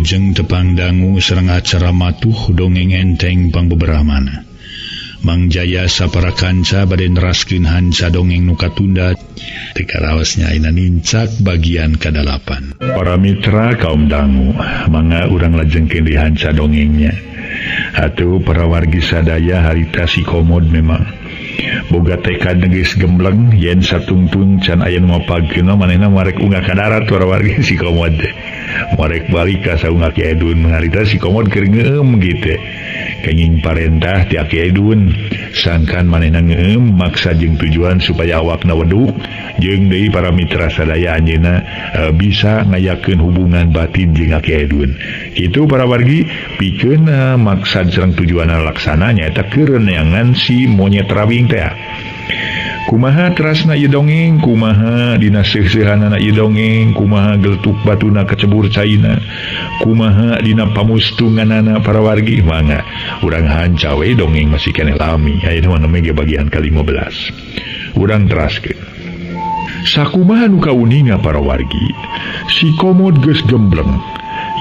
Wilujeng tepang dangu sareng acara matuh dongeng enteng pangbeberamana. Mang Jaya sapara kanca bade neraskeun hanca dongeng nu katunda teu karaosnya ayeuna nincak bagian ka-8. Para mitra kaum dangu, mangga urang lajengkeun di hanca dongengnya. Atuh para wargi sadaya harita si komod memang boga tekad geus gembleng yen satungtung can aya nu mapagkeun manehna marek unggah ka darat para wargi si komod teh. Marek balik ka saung Aki Edun harita si komod keur ngeueum gitu. Kenging parentah ti Aki Edun sangkan manehna ngeueum maksa jeung tujuan supaya awakna weduk jeung deui para mitra sadaya anjeunna bisa ngayakeun hubungan batin jeung Aki Edun. Kitu para wargi pikeun maksad sareng tujuanna laksana nyaeta keur neangan si monyet rawing teh. Kumaha terasna ieu dongeng, kumaha dina seuseuhanana ieu dongeng, kumaha geletuk batuna kecebur caina, kumaha dina pamustunganana para wargi, mangga urang hanca we dongeng masih keneh lami. Ayeuna mah nembe ge bagian ka-15. Urang teraskeun. Sakumaha nu kauninga para wargi, si komod geus gembleng.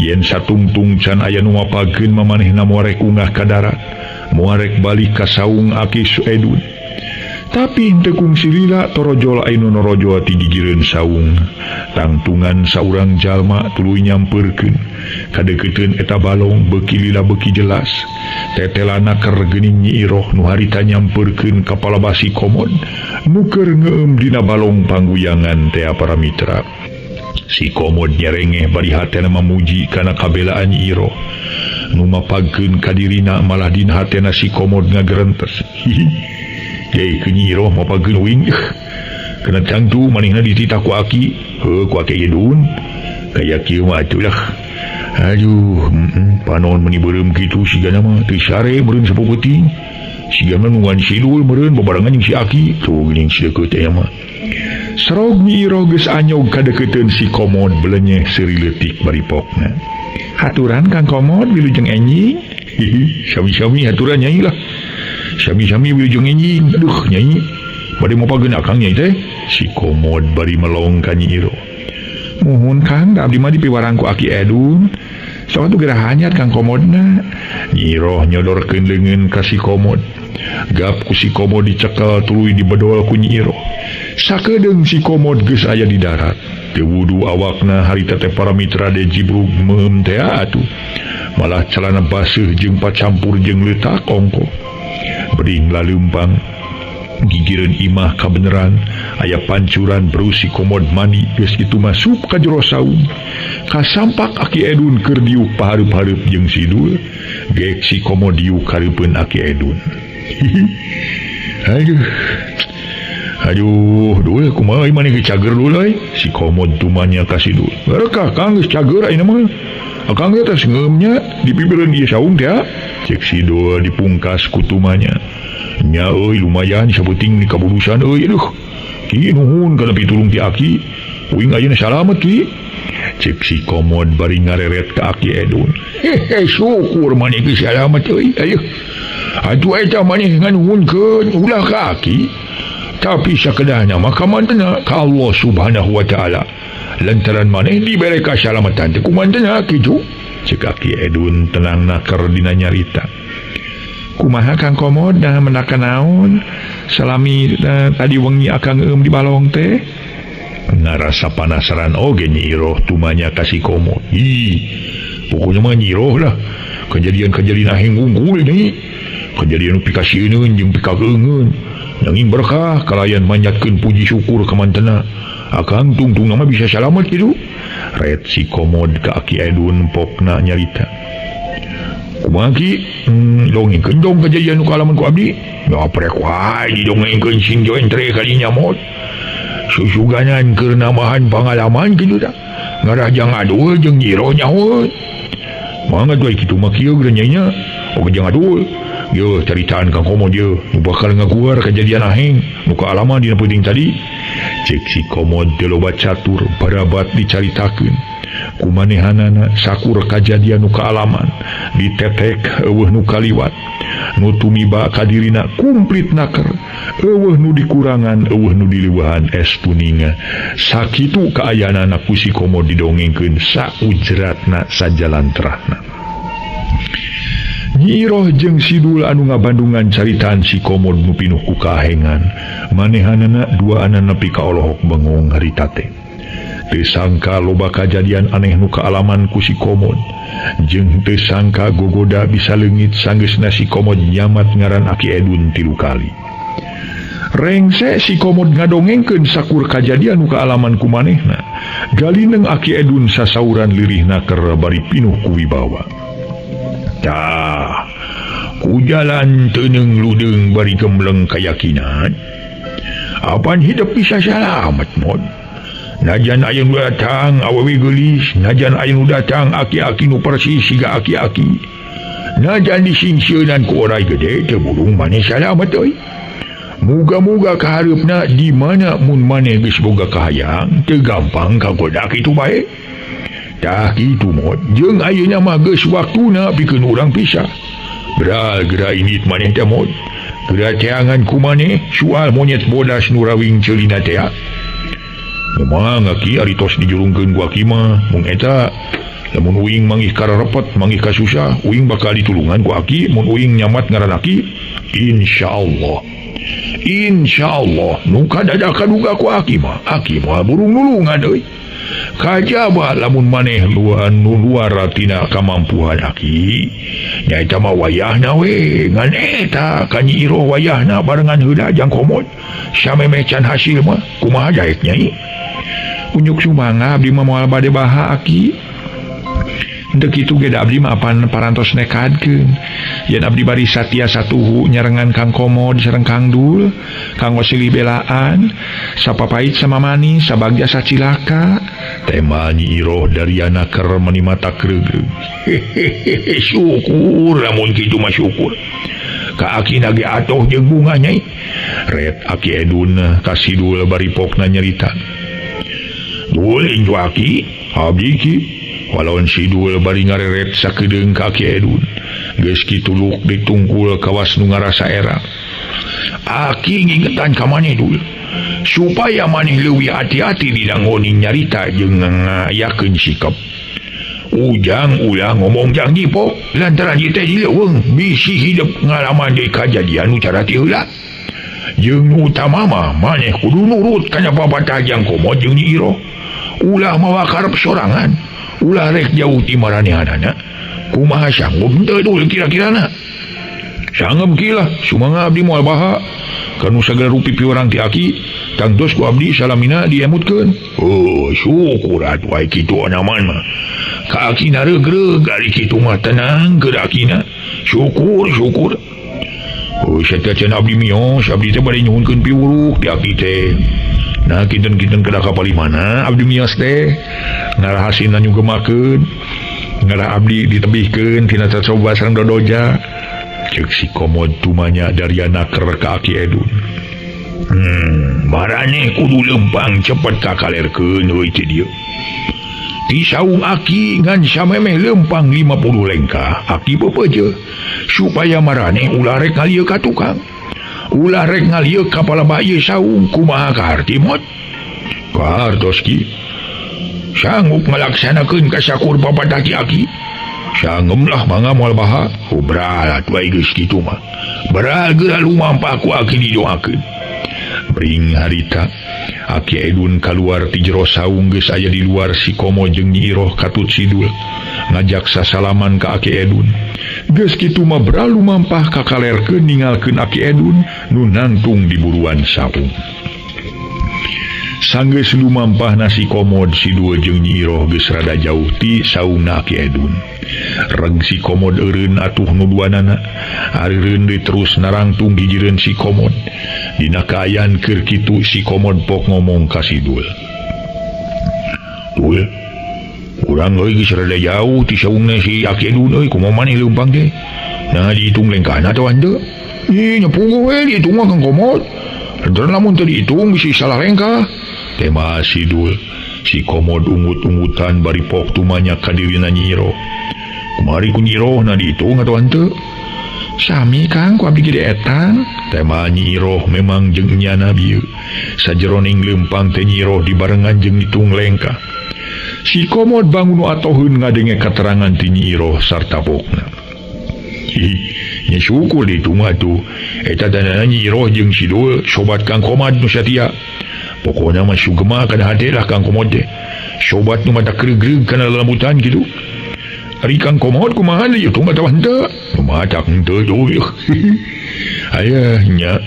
Yen satungtung can aya nu mapageun mamanehna moarek unggah ka darat, moarek balik ka saung Aki Edun. Tapi henteu kungsi lila torojol anu norojol ti gigireun saung. Tangtungan saurang jalma tuluy nyampeurkeun. Kadeukeutkeun eta balong beuki lila beuki jelas. Tetelana keur geuning Nyi Iroh nu harita nyampeurkeun ka palabasi komod nu keur ngeueum dina balong pangguyangan tea para mitra. Si komod nyerengeh bari hatena mamuji kana kabelaan Nyi Iroh. Nu mapagkeun ka dirina malah dina hatena si komod ngagerentes. Hihi. Yei ke Nyi Iroh mapageun uing. Kena cangtu manehna dititah ku aki. Heuh ku Aki Edun. Kaya kieu mah atuh lah. Aduh, panon meuni beureum kitu sigana mah teu sare meureun sapeuting. Sigana nungguan sidul meureun babarengan jeung si aki. Tuh geuning si deukeut aya mah. Serog Nyi Iroh geus anyog kadeukeutkeun si komod belenyeh seuri leutik baripokna. Haturan Kang Komod wilujeng enjing. Hihi, sami-sami haturan nyai lah. Sami-sami wilujeng enjing. Aduh nyai, bade mapageun akang nyai teh. Si komod bari melong ka Nyi Iroh. Muhun Kang, da abdi mah dipiwarang ku Aki Edun. Sok atuh geura hanyat Kang Komodna. Nyi Iroh nyodorkeun leungeun ka si komod. Gap ku si komod dicekel tuluy dibedol ku Nyi Iroh. Sakedeung si komod geus aya di darat. Teu wudu awakna harita teh para mitra de jibrug meueum teh atuh. Malah celana baseuh jeung pacampur jeung leutak ongko. Beding laleumpang gigireun imah kabeneran aya pancuran berusi komod mandi geus kitu masuk ka jero saung. Kasampak Aki Edun keur diuk pahareup-hareup jeung sidul. Geek si komod diuk hareupeun Aki Edun. Hihi. Aduh. Aduh, dul kumaha maneh ge cager dul euy. Si komod tumanya ka sidul. Rekah Kang geus cager ayeuna mah. Akang ge tos ngeueum nya dipibireun ieu saung teh. Cek sidul dipungkas ku tumanya. Nya euy lumayan sabuting di kaburusan euy aduh. Ki nuhun kana pitulung ti aki. Uing ayeuna salamet ki. Cek si komod bari ngareret ka Aki Edun. Hehe syukur maneh geus salamet euy. Ayo. Atuh eta maneh nganuhunkeun ulah ka aki. Tapi sakedahna mah kamantena ka Allah Subhanahu wa taala. Lantaran maneh dibere kasalamatan teh kumantena kitu. Cek Aki Edun tenang naker dina nyarita. Kumaha Kang Komod dah menakan naon salami tadi wengi akang eum di balong teh. Ngarasa panasaran oge Nyi Iroh tumanya ka si komod. Ih, pokoknya mah Nyi Iroh lah. Kejadian-kejadian aheng unggul deui. Kejadian pikasieun jeung pikageungeun. Nanging berkah kalayan manjatkeun puji syukur ka mantena. Akang tungtung mah bisa salamet kitu. Ret si komod ka Aki Edun pokna nyarita. Kumaha ki? Dongengkeun dong kejadian nu kaalaman ku abdi. Ya prek wae didongengkeun sing joentre kali nyamot. Susuganan keur nambahan pangalaman kitu tah. Ngarah jang adul jeung Nyi Iroh nyaho. Mangga tuh kitu mah kieu geura nyai nya. Oge jang adul. Yo caritaan Kang Komod ye nu bakal ngaguar kejadian aheng nu kaalaman dina peuting tadi. Cek si komod teu loba catur barabat dicaritakeun. Kumanehanana sakur kajadian nu kaalaman ditetek eueuh nu kaliwat. Nu tumiba ka dirina kumplit naker. Eueuh nu dikurangan eueuh nu dileuwehan es puninga. Sakitu kaayaanana ku si Komod didongengkeun saujratna sajalantrahna. Nyi Iroh jeung Sidul anu ngabandungan caritaan si Komod nu pinuh ku kahengan. Manehanana duaanana nepi ka olohok bengong harita teh. Teu sangka loba kajadian aneh nu kaalaman ku si Komod. Jeung teu sangka gogoda bisa leungit sanggeusna si Komod nyamat ngaran Aki Edun 3 kali. Rengse si Komod ngadongengkeun sakur kajadian nu kaalaman ku manehna. Galineng Aki Edun sasauran lirihna keur bari pinuh ku wibawa. Tah, ku jalan teuneung ludeung bari gembleng kayakinan. Apan hidup bisa salamet mod. Najan aya nu datang awewe geulis, najan aya nu datang aki-aki nu persis siga aki-aki. Najan disingsieunan ku orai gede teu burung maneh salamet euy. Muga-muga kahareupna di mana mun maneh geus boga kahayang teu gampang kagoda kitu bae. Tah kitu mod, jeung ayeuna mah geus waktuna pikeun urang pisah. Beral geura indit maneh teh mod. Geura teangan ku maneh soal monyet bodas nu rawing ceulina teh. Memang aki ari tos dijurungkeun ku aki mah mung eta lamun uing mangih kararepet mangih kasusah uing bakal ditulungan ku aki mun uing nyamat ngaran aki insyaallah. Insyaallah nu kadada kaduga ku aki mah aki mah burung nulungan euy. Kajaba lamun maneh nu luar tina kamampuhan aki nyaeta mah wayahna we ngan eta ka Nyi Iroh wayahna barengan heula jang Komod samemeh can hasil mah kumaha daek nyai. Unjuk sumangga abdi mah moal bade baha aki. Henteu kitu ge da abdi mah apan parantos nekadkeun. Yen abdi bari satia satuhu nyarengan Kang Komod sareng Kang Dul, kanggo silih belaan, sapapait sama manis, sabagja sacilaka. Tema Nyi Iroh Dariana keur meuni mata kreugreug. Hehehe, syukur lamun kitu mah syukur. Ka aki na ge atoh jeung bunga nyai. Ret Aki Edun ka Sidul bari pokna nyarita. Dul inju aki, abdi ki. Walaun Sidul bari ngareret sakedeung ka Aki Edun. Geus kitu luk ditungkul kawas nu ngarasa era. Aki ngingetan ka maneh Dul, supaya maneh leuwih hati-hati dina ngoni nyarita jeung ngayakeun sikap. Ujang ulah ngomong jang jipok lantaran ieu teh dileuweung bisi hidup ngalaman deui kajadian nu cara ti heula. Jeung nu utama mah maneh kudu nurut kana papatah jang Komod jeung Nyi Iroh. Ulah mawa karep sorangan, ulah rek jauh ti maranehanana. Kumaha sanggup henteu Dul kira-kirana? Sanggup ki lah, sumangga abdi moal baha. Kanu sagala rupi piurang ti aki, tangtos ku abdi salamina diemutkeun. Oh, syukur atuh ai kitu anaman mah. Ka akina regreg ari kitu mah tenang keur akina. Syukur, syukur. Oh, sateuacan abdi mios, abdi teh bade nyuhunkeun piwuruk ti aki teh. Nah, kinten-kinten kedah ka palimana abdi mios teh. Ngarah hasilna nyugemakeun. Ngarah abdi ditebihkeun tina cacoba sareng dodoja. Ceuk si Komod tumanya Dariana keur ka Aki Edun. Maraneh kudu lempang cepet kakalerkeun euy ti dieu. Ti saung aki ngan samemeh lempang 50 lengkah aki pepeje supaya maraneh ulah rek ngalieu ka tukang. Ulah rek ngalieu ka palebah ieu saung kumaha kaharti mod? Kahartos ki. Sanggup ngalaksanakeun kasakur papatah ti aki. Sangem lah mangga moal baha. Oh, beral atuh ai geus kitu mah. Beral geura lumampah ku aki didoakeun. Bring harita Aki Edun kaluar ti jero saung geus aya di luar si Komo jeung Nyi Iroh katut Sidul ngajak sasalaman ka Aki Edun. Geus kitu mah beral lumampah kakalerkeun ningalkeun Aki Edun nu nangtung di buruan saung. Sanggeus lumampahna si Komod Sidul jeung Nyi Iroh geus rada jauh ti saungna Aki Edun. Reg si Komod eureun atuh nu duanana. Areureun deui terus narangtung gigireun si Komod. Dina kaayaan keur kitu si Komod pok ngomong ka Sidul. Dul, urang euy geus rada jauh ti saungna si Aki Edun euy, kumaha maneh leumpang teh? Nah dihitung lengkahna atawa henteu? Ih, nya puguh we dihitung mah Kang Komod. Lantaran lamun teu dihitung bisi salah lengkah. Tema Sidul. Si Komod ungut-ungutan bari pok tumanya ka dirina Nyi Iroh. Kumari ku Nyi Iroh na dihitung atawa henteu? Sami Kang ku abdi ge etang. Tema Nyi Iroh memang jeung nyana bieu. Sajeroning leumpang teh Nyi Iroh dibarengan jeung ngitung lengkah. Si Komod bangun atoheun ngadenge katerangan ti Nyi Iroh sarta pokna. Ih, nya syukur ditung atuh. Eta danana Nyi Iroh jeung si Dul sobat Kang Komad nu satia. Pokona mah sugema kana hate lah Kang Komod teh. Sobat nu mata kregreg kana lalambutan kitu. Ari Kang Komod kumaha deui hitung atawa henteu? Kumaha tak henteu tuh. Aya nya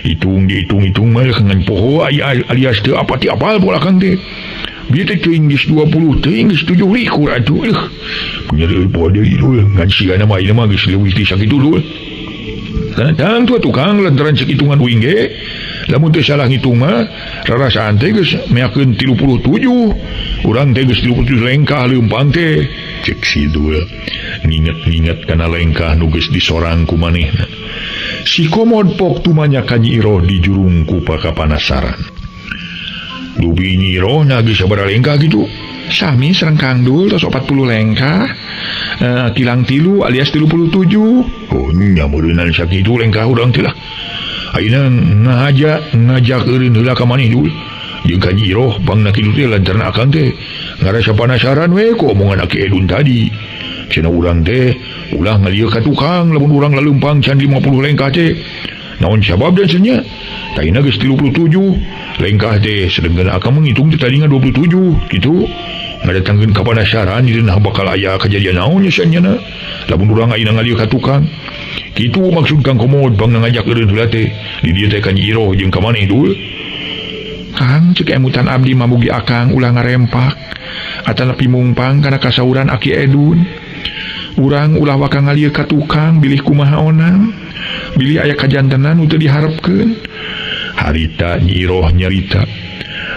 hitung dihitung-hitung mah ngan poho aya alias teu apa ti apal pola Kang teh. Bieu teh teuing geus 20 teuing geus 7 likur atuh. Punya deui poho deui dul ngan sigana mah ieu mah geus leuwih ti sakitu dul. Tang tua tukang lantaran cek hitungan uing ge lamun teu salah ngitung mah rarasaan teh geus meakeun 37 urang teh geus 37 lengkah leumpang teh. Cek si Dul nginget-nginget kana lengkah nu geus disorang ku manehna. Si Komod pok tumanya ka Nyi Iroh dijurung ku pakapanasaran. Dupi Nyi Iroh na geus sabaraha lengkah kitu? Sami sareng Kang Dul tos 40 lengkah. Kilang 3 alias 37. Oh nya meureunnan sakitu lengkah urang teh lah. Ayeuna ngahaja ngajak eureun heula ka maneh Dul. Jeung ka Nyi Iroh pangna kitu teh lantaran akang teh ngarasa panasaran we ku omongan Aki Edun tadi. Cenah urang teh ulah ngalieu ka tukang lamun urang laleumpang can 50 lengkah teh. Naon sabab dan cenah? Taina geus 37 lengkah teh sedengkeun akang menghitung teh tadina 27 kitu. Ngadatangkeun ka panasaran dina bakal aya kajadian naon nya cenah lamun urang ayeuna ngalieu ka tukang. Kitu maksud Kang Komod pangna ngajak eureun heula teh. Di dieu teh ka Nyi Iroh jeung ka maneh Dul. Kang cek emutan abdi mamugi akang ulah ngarempak atanapi mungpang kana kasauran Aki Edun. Urang ulah waka ngalieu ka tukang bilih kumaha onang bilih aya kajantenan nu teu diharepkeun. Harita Nyi Iroh nyarita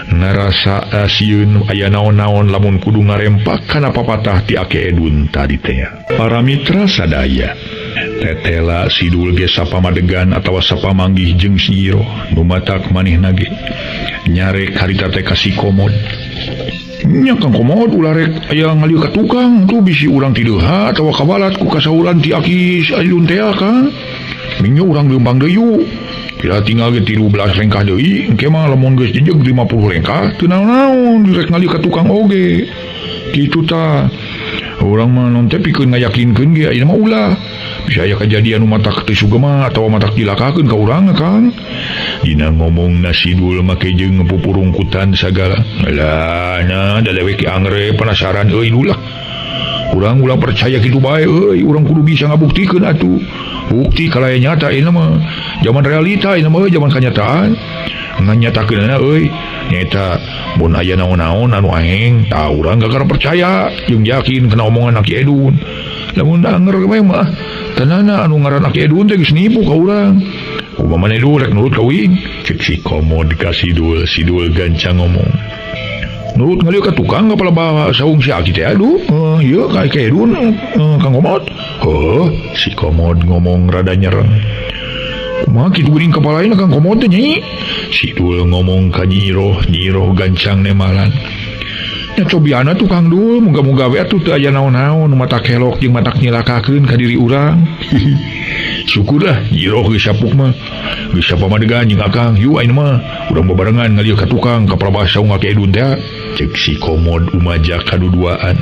ngarasa sieun aya naon-naon lamun kudu ngarempak kana papatah ti Aki Edun tadi teh. Para mitra sadaya tetela si Dul ge sapamadegan atawa sapamanggih jeung si Nyi Iroh nu matak manehna ge nyarek harita teh ka si Komod. Nya Kang Komod ulah rek aya ngalieu ka tukang tuh bisi urang ti deha atawa kabalat ku kasauran ti Aki Edun teh Kang. Minyo urang leumpang deui yuk. Pira tinggal ge 13 lengkah deui engke mah lamun geus jejeg 50 lengkah teu naon-naon direk ngalieu ka tukang oge. Kitu tah. Urang mah non teh pikeun ngayakinkeun ge ayeuna mah ulah. Bisa aya kajadian nu matak teu sugema atawa matak dilakakeun ka urang Kang. Dina ngomongna si Dul make jeung pupurungkutan sagala. Lah nya da dewek ki angre penasaran euy ulah. Urang ulah percaya kitu bae euy, urang kudu bisa ngabuktikeun atuh. Bukti kalaya nyata ieu mah. Zaman realita ieu mah zaman kanyataan. Nganyatakeunana euy, nyaeta mun aya naon-naon anu aeng, tah urang gagara percaya jeung yakin kana omongan Aki Edun. Lamun anger we mah tanana anu ngaran Aki Edun teh geus nipu ka urang. Kumaha maneh Dul rek nurut ka uing? Cek si Komod ka si Dul, si Dul gancang ngomong. Nurut ngalieu ka tukang kapala bawa saung si Aki teh aduh, ieu ka Aki Edun Kang Komod. Heuh, si Komod ngomong rada nyereng. Kumaha kitu geuning kapalaina Kang Komod teh nyai? Si Dul ngomong ka Nyi Iroh, Nyi Iroh gancang nemalan. Nya cobiana tuh Kang Dul, muga-muga we atuh teu aya naon-naon nu matak kelok jeung matak nyilakakeun ka diri urang. Syukurlah Nyi Iroh geus sapuk mah. Geus sapamadegan jeung Akang, yuk ayeuna mah urang babarengan ngalieu ka tukang ka palabah saung Aki Edun teh. Cek si Komod umaja kaduduaan.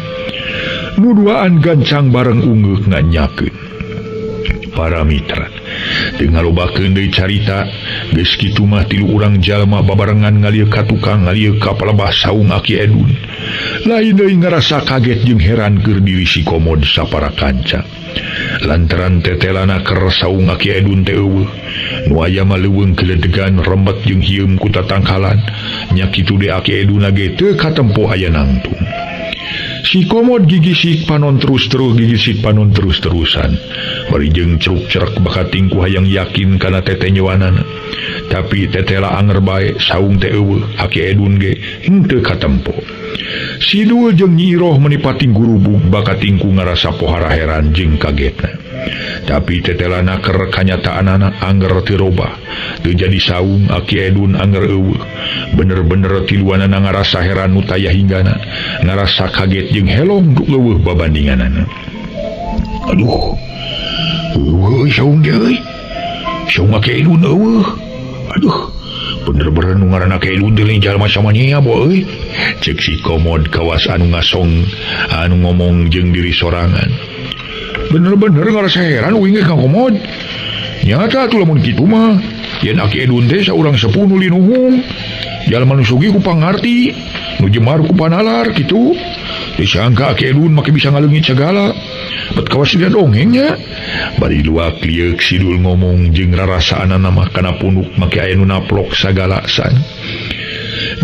Nu duaan gancang bareng ungeuk nganyakeun. Para mitra teu ngalobakeun deui carita geus kitu mah tilu urang jalma babarengan ngalieu ka tukang ngalieu ka palebah saung Aki Edun. Lain deui ngarasa kaget jeung heran keur diri si Komod sapara kanca. Lantaran tetelana keur saung Aki Edun teh eueuh. Nu aya mah leuweung keledegan rembet jeung hieum ku tatangkalan. Nya kitu de Aki Edun ge teu katempo aya nangtung. Si Komod gigisik panon terus-terus gigisik panon terus-terusan. Bari jeung ceruk-cerek bakating ku hayang yakin kana tetenyoanana. Tapi tetela anger bae saung teh eueuh Aki Edun ge henteu katempo. Si Dul jeung Nyi Iroh menipating gurubug bakating ku ngarasa pohara heran jeung kagetna. Tapi tetelana keur kanyataanana anger teu robah. Teu jadi saung Aki Edun anger eueuh. Bener-bener tiluanana ngarasa heran nu taya hinggana, ngarasa kaget jeung helong nu leuweuh babandinganana. Aduh, Eueuh saung ge euy. Saung Aki Edun eueuh. Aduh, bener-bener nu ngaranna Aki Edun teh lain jalma samanya bo euy. Ceuk si Komod kawas anu ngasong anu ngomong jeung diri sorangan. Bener-bener ngarasa heran uing ge Kang Komod. Nyata atuh lamun kitu mah yen Aki Edun teh saurang sepuh nu linuhung. Jalma nu sugih ku pangarti, nu jemar ku panalar kitu. Disangka Aki Edun make bisa ngaleungit sagala. Bet kawas dina dongengnya. Bari luak lieuk Sidul ngomong jeung rarasaanana mah kana punuk make aya nu naplok sagala san.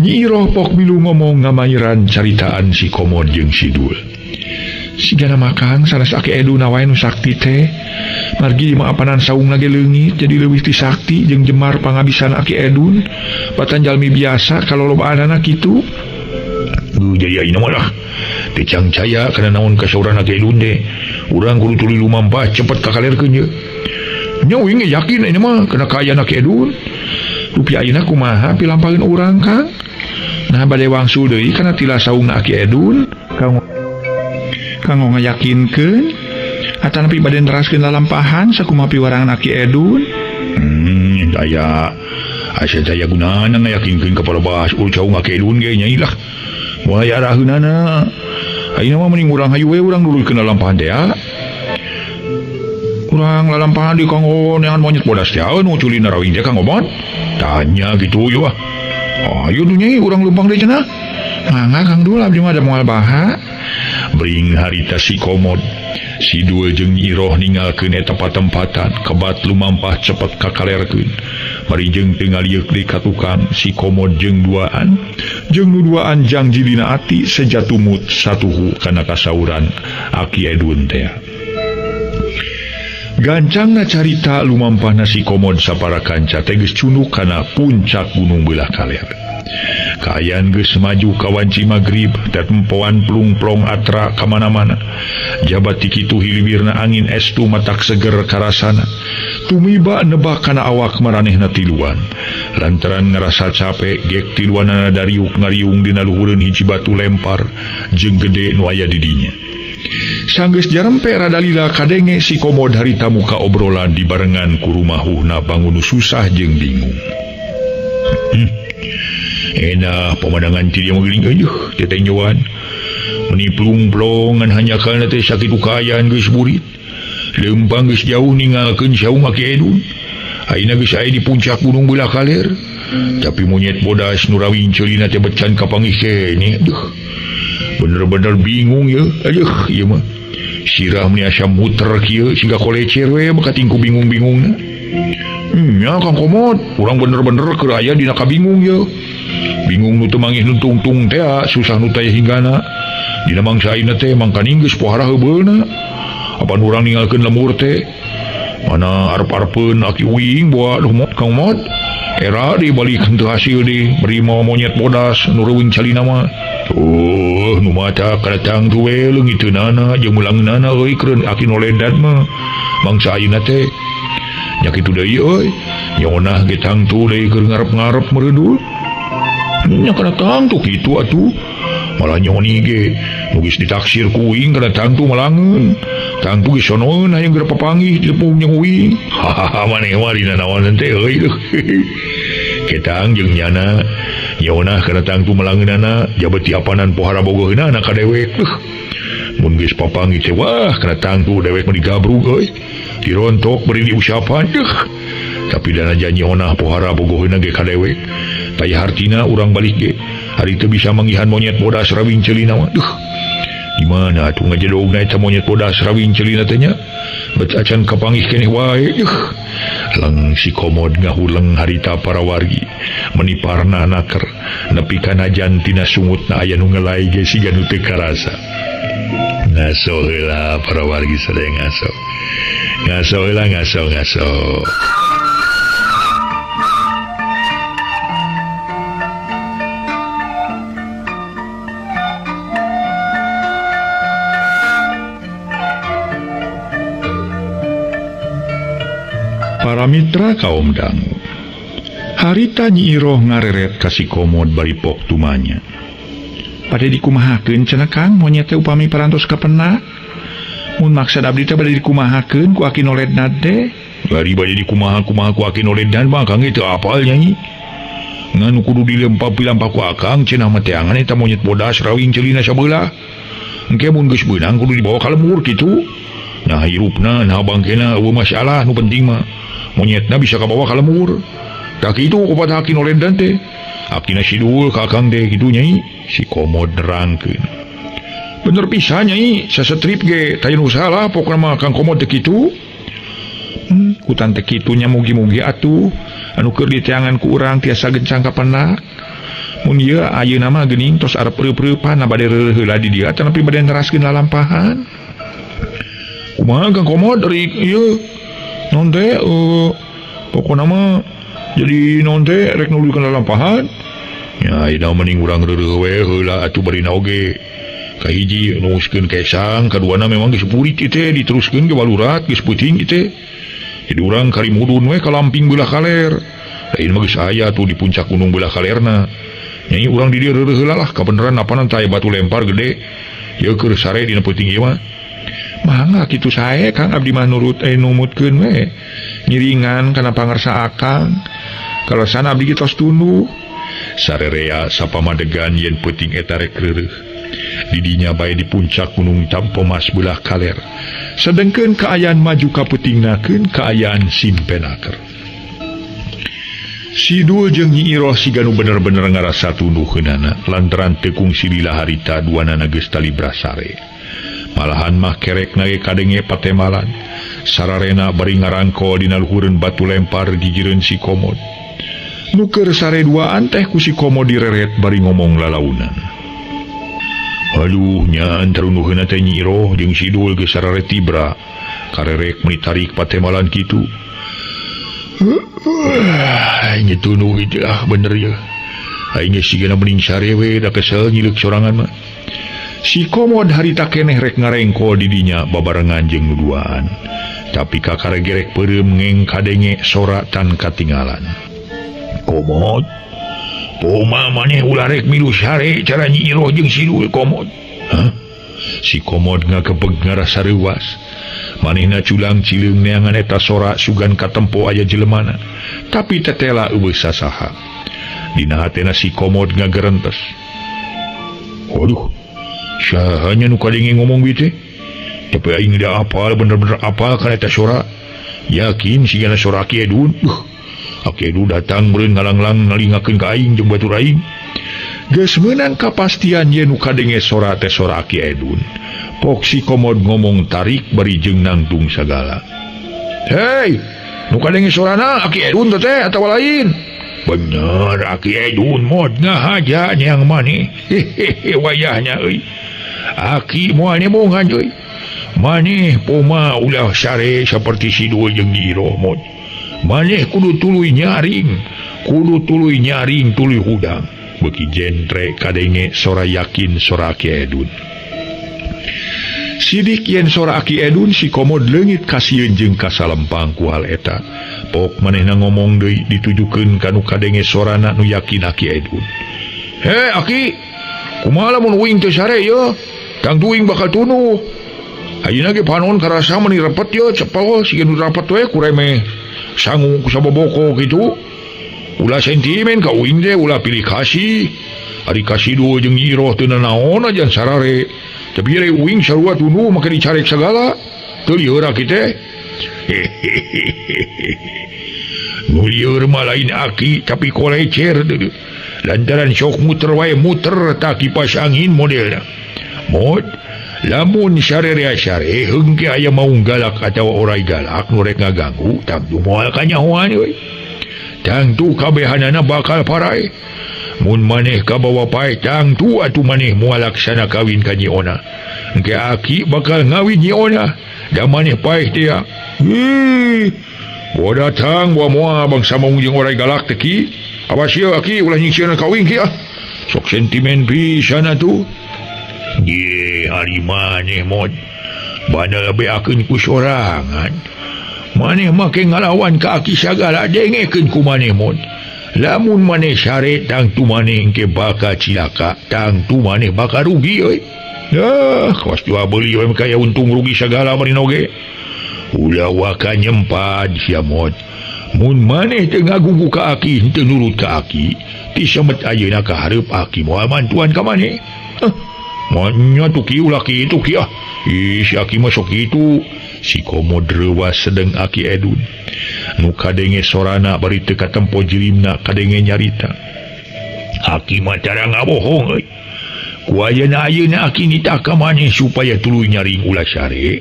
Nyi Iroh pok milu ngomong ngamayiran caritaan si Komod jeung Sidul. Sigana makang sanes Aki Edun wae nu sakti teh. Margi mah apanan saungna ge leungit jadi leuwih ti sakti jeung jemar pangabisan Aki Edun. Batan jalmi biasa kalolobaanana kitu. Jadi ayeuna mah lah teu cangcaya kana naon kasauran Aki Edun teh. Urang kudu tuluy lumampah cepet kakalerkeun ye. Nya uing ge yakin ayeuna mah kana kaayaan Aki Edun. Rupi ayeuna kumaha pilampaheun urang Kang? Nah bade wangsul deui kana tila saungna Aki Edun. Kanggo ngayakinkeun atanapi bade neraskeun lalampahan sakumaha piwarangan Aki Edun. Daya asa daya gunana ngayakinkeun ka palebas ul saung Aki Edun ge nya lah. Moal aya araheunana. Ayeuna mah mending urang hayu we urang nuluykeun lalampahan teh ya. Urang lalampahan di kanggo neangan monyet bodas teh nu culina rawing teh Kang Komod. Tanya gitu yeuh ah. Ayo nu nyai urang leumpang deui cenah. Mangga Kang Dul abdi mah da moal baha. Bring harita si Komod. Sidul jeung Nyi Iroh ninggalkeun eta patempatan, kebat lumampah cepet kakalerkeun. Bari jeung teu ngalieuk deui ka tukang si Komod jeung duaan, jeung nu duaan jang jilina ati seja tumut satuhu kana kasauran Aki Edun teh. Gancangna carita lumampahna si Komod sapara kanca teh geus cunduk kana puncak gunung beulah kaler. Kaayaan geus maju ka wanci magrib, tetempoan plung-plong atra kamana-mana. Jabat ti kitu hiliwirna angin estu matak seger karasana. Tumiba nebak kana awak maranehna tiluan. Lantaran ngarasa capek, gek tiluanana dariuk ngariung dina luhureun hiji batu lempar jeung gede nu aya di dinya. Sanggeus jarempe rada lila kadenge si Komod harita muka obrolan dibarengan ku rumahuhna bangun susah jeung bingung. Enak pemandangan ti dia mah geuning eueuh tetenjoan. Meni plung-plong ngan hanyakalna teh sakitu kaayaan geus burit. Leumpang geus jauh ninggalkeun saung Aki Edun. Ayeuna geus aya di puncak gunung beulah kaler. Tapi monyet bodas nu rawing ceulina teh becan kapanggih keneh. Duh. Bener-bener bingung ye. Aduh ieu mah. Sirah meni asa muter kieu siga kolecer we maka tingku bingung-bingungna. Nya Kang Komod, urang bener-bener keur aya dina kabingung ye. Bingung nu teu mangih nu tungtung teh susah nu taya hinggana. Dina mangsa ayeuna teh mangkaning geus pohara heubeulna. Apan urang ninggalkeun lembur teh. Mana arep-arepeun aki uing boa duh Kang Mod. Era di balik henteu hasil di beri mawa monyet bodas nu reuing calina mah. Oh, nu mata kana tangtu we leungiteunana jeung mulangeunana euy keun aki nu ledat mah. Mangsa ayeuna teh nya kitu deui euy. Nyonah ge tangtu deui keur ngarep-ngarep meureun. Nya kana tangtu kitu atuh. Malah nyoni ge nu geus ditaksir ku uing kana tangtu malangeun. Tangtu geus sonoeun hayang geura papanggih di tepung jeung uing. Hahaha maneh mah dina naonan teh euy. Ketang jeung nyana nyonah kana tangtu malangeunana jabat ti apanan pohara bogoheunana ka dewek. Mun geus papanggih teh wah kana tangtu dewek mah digabrug euy. Dirontok beri diusapan. Tapi dana janji honah pohara bogoheunna ge ka dewek. Taya hartina urang balik ge. Hari teu bisa manggihan monyet bodas rawing celina mah. Duh. Di mana atuh ngajedogna eta monyet bodas rawing celina teh nya? Bet acan kapanggih keneh wae. Duh. Leng si Komod ngahuleng harita para wargi. Meni parna naker nepi kana jantina sungutna aya nu ngelai ge siga nu teu karasa. Ngaso heula para wargi sadaya ngaso. Ngaso heula ngaso ngaso. Para mitra kaum dangu. Harita Nyi Iroh ngareret ka si Komod bari pok tumanya. Bade dikumahakeun cenah Kang monyet teh upami parantos kapena. Mun maksad abdi teh bade dikumahakeun ku Aki Noledna teh? Bari bade dikumaha-kumaha ku Aki Noledna mah Akang ge teu apal Nyai. Ngan kudu dilempah-pilampah ku Akang cenah mah teangan eta monyet bodas rawing celina sabelah. Engke mun geus beunang kudu dibawa ka lembur kitu. Nah hirupna nah bangkena eueuh masalah nu penting mah monyetna bisa kabawa ka lembur. Tah kitu kupat Aki Noledan teh. Akina Sidul ka Akang teh kitu Nyai. Si Komod nerangkeun. Bener pisan Nyai, sasetrip ge taya nu salah pokona mah Kang Komod teh kitu. Kutan teh kitu nya mugi-mugi atuh anu keur diteangan ku urang tiasa gencang kapenak. Mun ieu ayeuna mah geuning tos arep preup-preupan bade reureuh heula di dieu atanapi bade neraskeun lalampahan. Kumaha Kang Komod rik ieu naon teh pokona mah jadi naon teh rek nuluykeun lalampahan. Nya ayeuna mending urang reureuh we heula atuh barina oge. Kahiji nuskeun kesang, kaduana memang geus burit ieu teh diteruskeun ke balurat geus peuting ieu teh. Jadi urang kari mudun we ka lamping belah kaler. Lain mah geus aya tuh di puncak gunung belah kalerna. Nyai urang di dieu reureuh heula lah kabeneran apanan tah batu lempar gede. Ieu keur sare dina peuting ieu mah. Mangga kitu sae Kang abdi mah nurut numutkeun we. Ngiringan kana pangarsa Akang. Kaleresan abdi ge tos tunduh. Sarerea sapamadegan yen peuting eta rek reureuh. Didinya bae di puncak gunung Tampomas belah kaler. Sedengkeun kaayaan maju ka peutingnakeun kaayaan simpenaker. Sidul jeung Nyi Iroh siga nu bener-bener ngarasa tunduheunana lantaran teu kungsi lila harita duanana geus talibra sare. Malahan mah kerekna ge kadenge patemalan. Sararena bari ngarangkol dina luhureun batu lempar gigireun si Komod. Nu keur sare duaan teh ku si Komod direret bari ngomong lalaunan. Aduh nyaan tarunduheunna teh Nyi Iroh jeung Sidul geus sarare tibra. Karerek meuni tarik patemalan kitu. Aing tunduh itu ah bener ya. Aing geus sigana mending sare we da kesel nyileuk sorangan mah. Si Komod harita keneh rek ngarengkol di dinya babarengan jeung nu duaan. Tapi kakaregerek peureum ngeng kadenge sora tan katinggalan. Komod, poma maneh ulah rek milu sare cara Nyi Iroh jeung Sidul Komod. Hah? Si Komod ngakepeg ngarasa reuas. Manehna culang cileung neangan eta sora sugan katempo aya jelemana. Tapi tetela eueuh sasaha. Dina hatena si Komod ngagerentes. Waduh, sahanya nu kadenge ngomong bieu teh? Tapi aing da apal bener-bener apal kana eta sora. Yakin sigana sora Aki Edun. Aki Edun datang meureun ngalanglang ngalingakeun ka aing jeung batur aing. Geus meunang kapastian ye nu kadenge sora teh sora Aki Edun. Pok si Komod ngomong tarik bari jeung nangtung sagala. Hei, nu kadenge sorana Aki Edun teh atawa lain? Bener Aki Edun mod ngahaja neang maneh. Hehehe wayahnya euy. Aki moal nembongan euy. Maneh poma ulah sare saperti Sidul jeung Nyi Iroh mod. Maneh kudu tuluy nyaring, kudu tuluy nyaring tuluy hudang. Beuki jentre kadenge sora yakin sora Aki Edun. Sidik yen sora Aki Edun si Komod leungit kasieun jeung kasalempang ku hal eta. Pok manehna ngomong deui ditujukeun ka nu kadenge sorana nu yakin Aki Edun. He Aki, kumaha lamun uing teu sare yeuh? Tangtu uing bakal tunuh. Ayeuna ge panon karasa meuni repet yeuh cepel siga nu rapet we ku remeh. Sangu ku saboboko kitu. Ulah sentimen ka uing teh ulah pilih kasih. Ari Kasidul jeung Nyi Iroh teu nanaon aja sarare. Tapi re uing sarua tunduh make dicarek sagala. Teu lieur aki teh. Nu lieur mah lain aki tapi kolecer deui. Lantaran sok muter wae muter tak kipas angin modelna. Mod lamun sarerea sare heungke aya maung galak atawa orai galak nu rek ngaganggu tangtu moal kanyahoan euy. Tangtu kabehanana bakal parae. Mun maneh kabawa pae tangtu atuh maneh moal laksana kawin ka Nyi Ona. Engke aki bakal ngawin Nyi Ona da maneh paeh teh. Hih. Bawa datang bawa moal bangsa maung jeung orai galak teh ki. Awas ieu aki ulah nyingsieunan ka uing ki ah. Sok sentimen pisan atuh. Ye hari maneh mod bana beakeun ku sorangan. Maneh make ngalawan ka aki sagala dengekeun ku maneh mod. Lamun maneh sare tangtu maneh engke bakal cilaka, tangtu maneh bakal rugi euy. Ah, kawas jual beli we kaya untung rugi sagala marina oge. Ulah waka nyempad sia mod. Mun maneh teu ngagugu ka aki teu nurut ka aki, ti semet ayeuna ka hareup aki moal mantuan ka maneh. Hah, moalnya tuh kieu ulah kitu ki ah. Ih, si aki mah sok kitu. Si Komod reuwas sedeng Aki Edun. Nu kadenge sorana bari teu katempo jirimna kadenge nyarita. Aki mah tara ngabohong euy. Ku ayeuna ayeuna aki nitah ka maneh supaya tuluy nyaring ulah sare.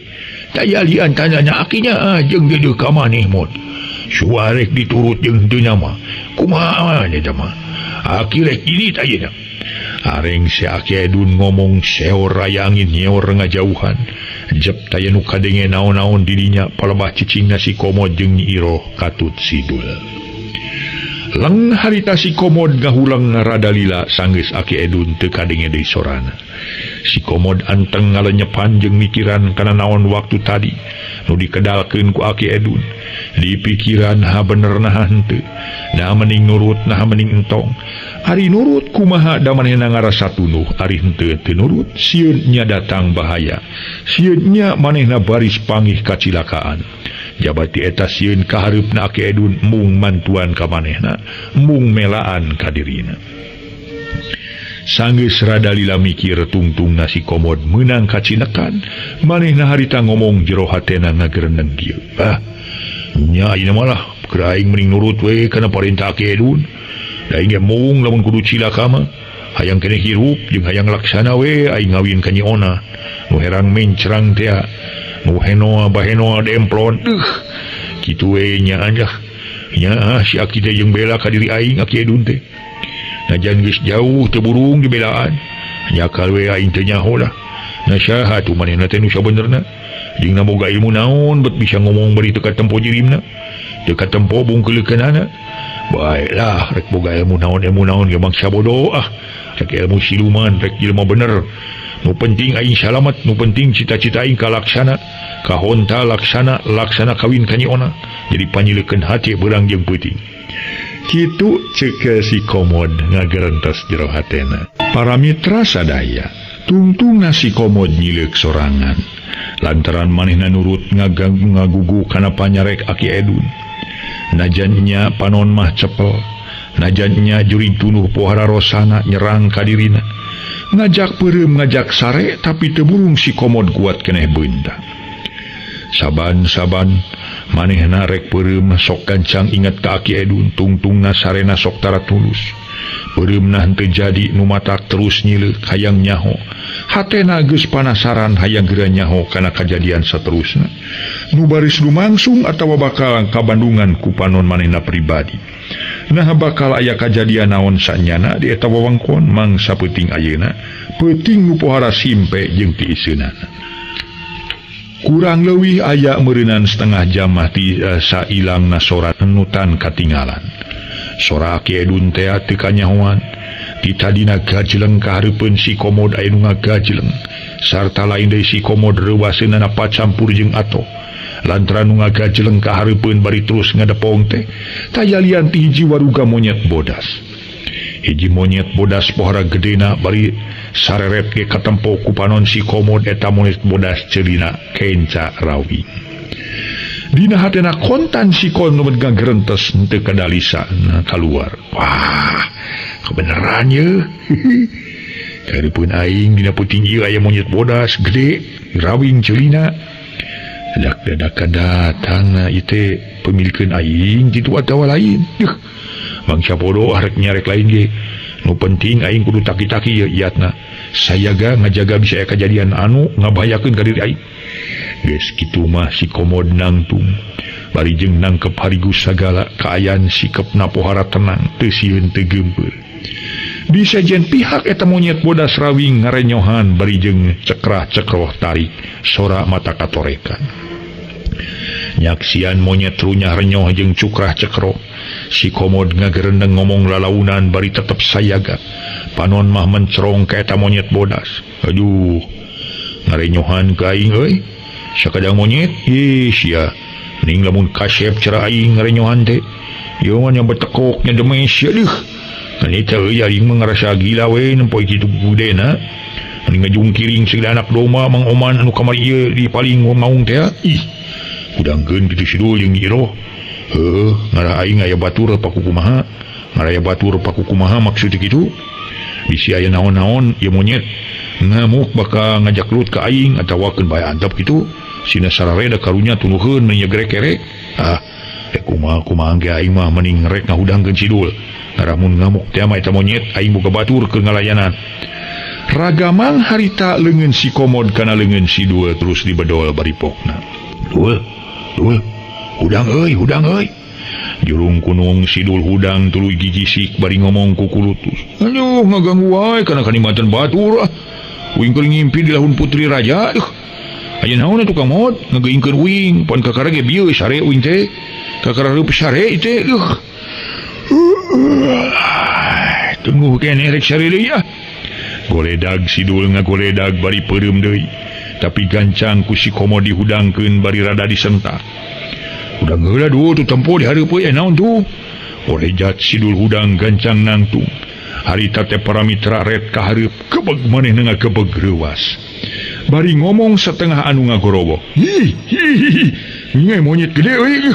Taya lian tandana akinya jeung deudeuh ka maneh mod. Suarek diturut jeung teu nama. Kumaha eta mah? Aki rek ini ayeuna. Areng si Aki Edun ngomong seor rayangin nyeor ngajauhan. Jep taya nu kadenge naon-naon didinya palebah cicingna si Komod jeung Nyi Iroh katut sidul. Leng harita si Komod ngahulang rada lila sanggeus Aki Edun teu kadenge deui sorana. Si Komod anteng ngalenyepan jeung mikiran kana naon waktu tadi nu dikedalkeun ku Aki Edun. Di pikiran ha bener naha henteu, nah mending nurut nah mending entong. Ari nurut kumaha da manehna ngarasa tunuh, ari henteu teu nurut sieun nya datang bahaya. Sieun nya manehna baris pangih kacilakaan. Jabati eta sieun kahareupna Aki Edun mung mantuan ka manehna, mung melaan ka dirina. Sanggeus rada lila mikir tungtungna si Komod meunang kacinekan, manehna harita ngomong jero hatena ngagereneng kieu. Ah, nya ayeuna malah keur aing mending nurut we kana parentah Aki Edun. Da aing ge mung lamun kudu cilaka mah, hayang keneh hirup jeung hayang laksana we aing ngawin ka Nyi Ona. Nu herang mencrang teh, nu henoa bahenoa demplon. Kitu we nya anjah. Nya si Aki teh jeung bela ka diri aing Aki Edun teh. Najan geus jauh teu burung dibelaan. Nyakal we aing teu nyaho lah. Na saha atuh manehna teh nu sabenerna? Jeung na boga ilmu naon bet bisa ngomong bari teu katempo jirimna. Teu katempo bungkeuleukkeunana. Baiklah rek boga ilmu naon ge mangsa bodoh ah. Rek ilmu siluman rek jelema bener. Nu penting aing salamet, nu penting cita-cita aing kalaksana, kahonta laksana, laksana kawin ka Nyi Ona. Jadi panyileukeun hate beurang jeung peuting. Kitu ceke si Komod ngagerentes jero hatena. Para mitra sadaya, tungtungna si Komod nyileuk sorangan. Lantaran manehna nurut ngagugu kana panyarek Aki Edun. Najan nya panon mah cepel, najan nya jurig tunuh pohara rosana nyerang ka dirina. Ngajak peureum ngajak sare tapi teu burung si Komod kuat keneh beunta. Saban-saban manehna rek peureum sok gancang inget ka Aki Edun, tungtungna sarena sok tara tulus. Peureumna henteu jadi nu matak terus nyileuk hayang nyaho. Hatena geus panasaran hayang geura nyaho kana kajadian saterusna. Nu baris lumangsung atawa bakal kabandungan ku panon manehna pribadi. Nah bakal aya kajadian naon sanyana di eta wewengkon mangsa peuting ayeuna, peuting nu pohara simpe jeung tiiseunana. Kurang leuwih aya meureunan setengah jam mah ti sailangna sora nutan katingalan. Sora Aki Edun teh teu kanyahoan. Ti tadina gajeleng ka hareupeun si Komod aya nu ngagajeleng. Sarta lain deui si Komod reuwaseunana pacampur jeung atoh. Lantaran nu ngagajeleng ka hareupeun bari terus ngadepong teh, taya lian ti hiji waruga monyet bodas. Hiji monyet bodas pohara gedena bari sareret ge katempo ku panon si Komod eta monyet bodas ceulina kenca rawi. Dina hatena kontan si Komod ngagerentes henteu kadalisa kaluar. Wah, kebenaran ye. Karipun aing dina peuting ieu aya monyet bodas gede rawing ceulina. Dadak-dadakan datang ieu teh pemilikeun aing kitu atawa lain. Duh, mangsa bodoh arek nyarek lain ge. Nu penting aing kudu taki-taki ieu iatna. Sayaga ngajaga bisa aya kajadian anu ngabahayakeun ka diri aing. Geus kitu mah si Komod nangtung. Bari jeung nangkep harigus sagala kaayaan sikepna pohara tenang teu sieun teu geumpeur. Di sejen pihak eta monyet bodas rawing ngarenyohan bari jeung cekrah-cekroh tarik sora mata katorekan. Nyaksian monyet runyah renyoh jeung cukrah cekroh. Si Komod ngagerendeng ngomong lalaunan bari tetep sayaga. Panon mah mencerong ka eta monyet bodas. Aduh, ngarenyohan ka aing euy. Sakadang monyet, ih sia. Ning lamun kasep cara aing ngarenyohan teh. Ieu mah nya betekok nya demes sia deuh. Ngan eta euy aing mah ngarasa gila we nempo kitu gudena. Mending ngajungkiring segala anak domba Mang Oman anu kamari ieu di paling maung teh. Ih, hudangkeun kitu Sidul jeung Nyi Iroh. Heuh, ngarah aing aya batur paku kumaha? Ngarah aya batur paku kumaha maksud kitu? Bisi aya naon-naon ieu monyet ngamuk bakal ngajak lut ka aing atawa keun bae antep kitu. Sina sarareda karunya tunuheun meni nyegrek-kerek. Ah, kumaha kumaha ge aing mah mending rek ngahudangkeun Sidul. Ngarah mun ngamuk teh mah eta monyet aing boga batur keur ngalayanan. Ragamang harita leungeun si Komod kana leungeun Sidul terus dibedol bari pokna. Dul, dul, hudang euy, hudang euy. Jurung kunung Sidul hudang tuluy gigisik bari ngomong ku kulutus. Aduh, ngaganggu wae kana kanikmatan batur ah. Uing keur ngimpi di lahun putri raja. Aya naon atuh Kang Mod ngageuingkeun uing, pan kakara ge bieu sare uing teh. Kakara reup sare teh. Tunggu keneh rek sare deui ah. Goledag Sidul ngagoledag bari peureum deui. Tapi gancang ku si Komod dihudangkeun bari rada disentak. Hudang heula duh tu tempo di hareup euy naon tuh. Olejat Sidul hudang gancang nangtung. Harita teh para mitra ret ka hareup kebeg manehna ngakebeg reuwas. Bari ngomong setengah anu ngagorowok. Hi hi hi. Ngai monyet gede euy.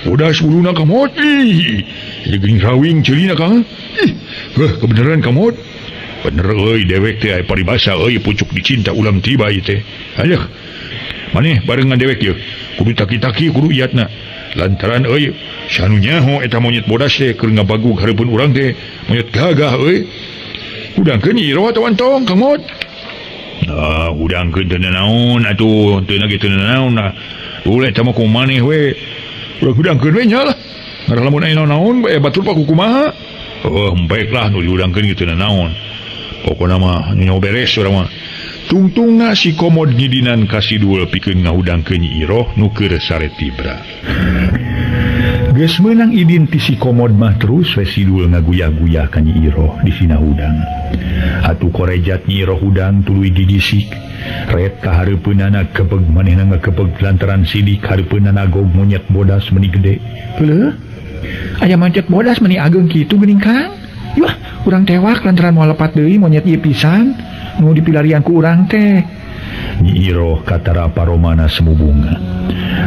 Bodas buluna ka Mod. Ih. Geuning rawing ceulina Kang. Ih. Heuh kebeneran ka Mod. Bener euy dewek teh aya paribasa euy pucuk dicinta ulam tiba ieu teh. Ayo. Maneh barengan dewek ieu. Kudu taki-taki kudu iatna. Lantaran euy sanu nyaho eta monyet bodas teh keur ngabagug hareupeun urang teh monyet gagah euy. Hudangkeun Nyi Iroh atawa entong Kang Mod. Nah, hudangkeun teu naon atuh, teu na ge teu naon nah. Ulah eta mah kumaha maneh we. Ulah hudangkeun we nya lah. Ngarah lamun aya naon-naon bae batur paku kumaha. Oh, baiklah nu dihudangkeun ge teu naon. Pokona mah nyaho beres urang mah. Tungtungna si Komod ngidinan ka Sidul pikeun ngahudangkeun Nyi Iroh nu keur sare tibra. Geus meunang idin ti si Komod mah terus we Sidul ngaguyah-guyah ka Nyi Iroh di sina hudang. Atuh korejat Nyi Iroh hudang tuluy gigisik. Ret ka hareupeunana kebeg manehna ngakebeg lantaran sidik hareupeunana gog monyet bodas meni gede. Heuh. Aya monyet bodas meni ageung kitu geuning Kang. Yuh, urang tewak lantaran moal lepat deui monyet ieu pisan. Nu dipilarian ku urang teh. Nyi Iroh katara paromana semubunga.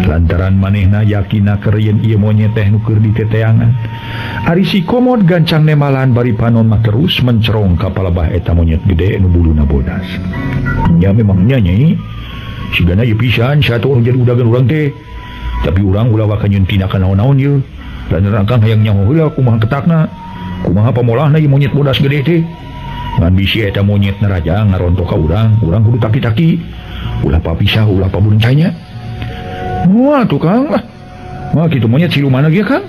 Lantaran manehna yakina keur yen ieu monyet teh nu keur diteteangan. Ari si Komod gancang nemalan bari panon mah terus mencerong ka palebah eta monyet gede nu buluna bodas. Nya memang nya Nyai. Sigana ieu pisan satu nu jadi udagan urang teh. Tapi urang ulah waka nyeun tindakan naon-naon ieu. Lantaran akang hayang nyaho heula kumaha ketakna. Kumaha pamolahna ieu monyet bodas gede teh. Ngan bisi eta monyet naraja ngarontok ka urang, urang kudu taki-taki. Ulah papisah, ulah pabuncanya. Wah tukang lah. Wah kitu monyet siluman ge Kang.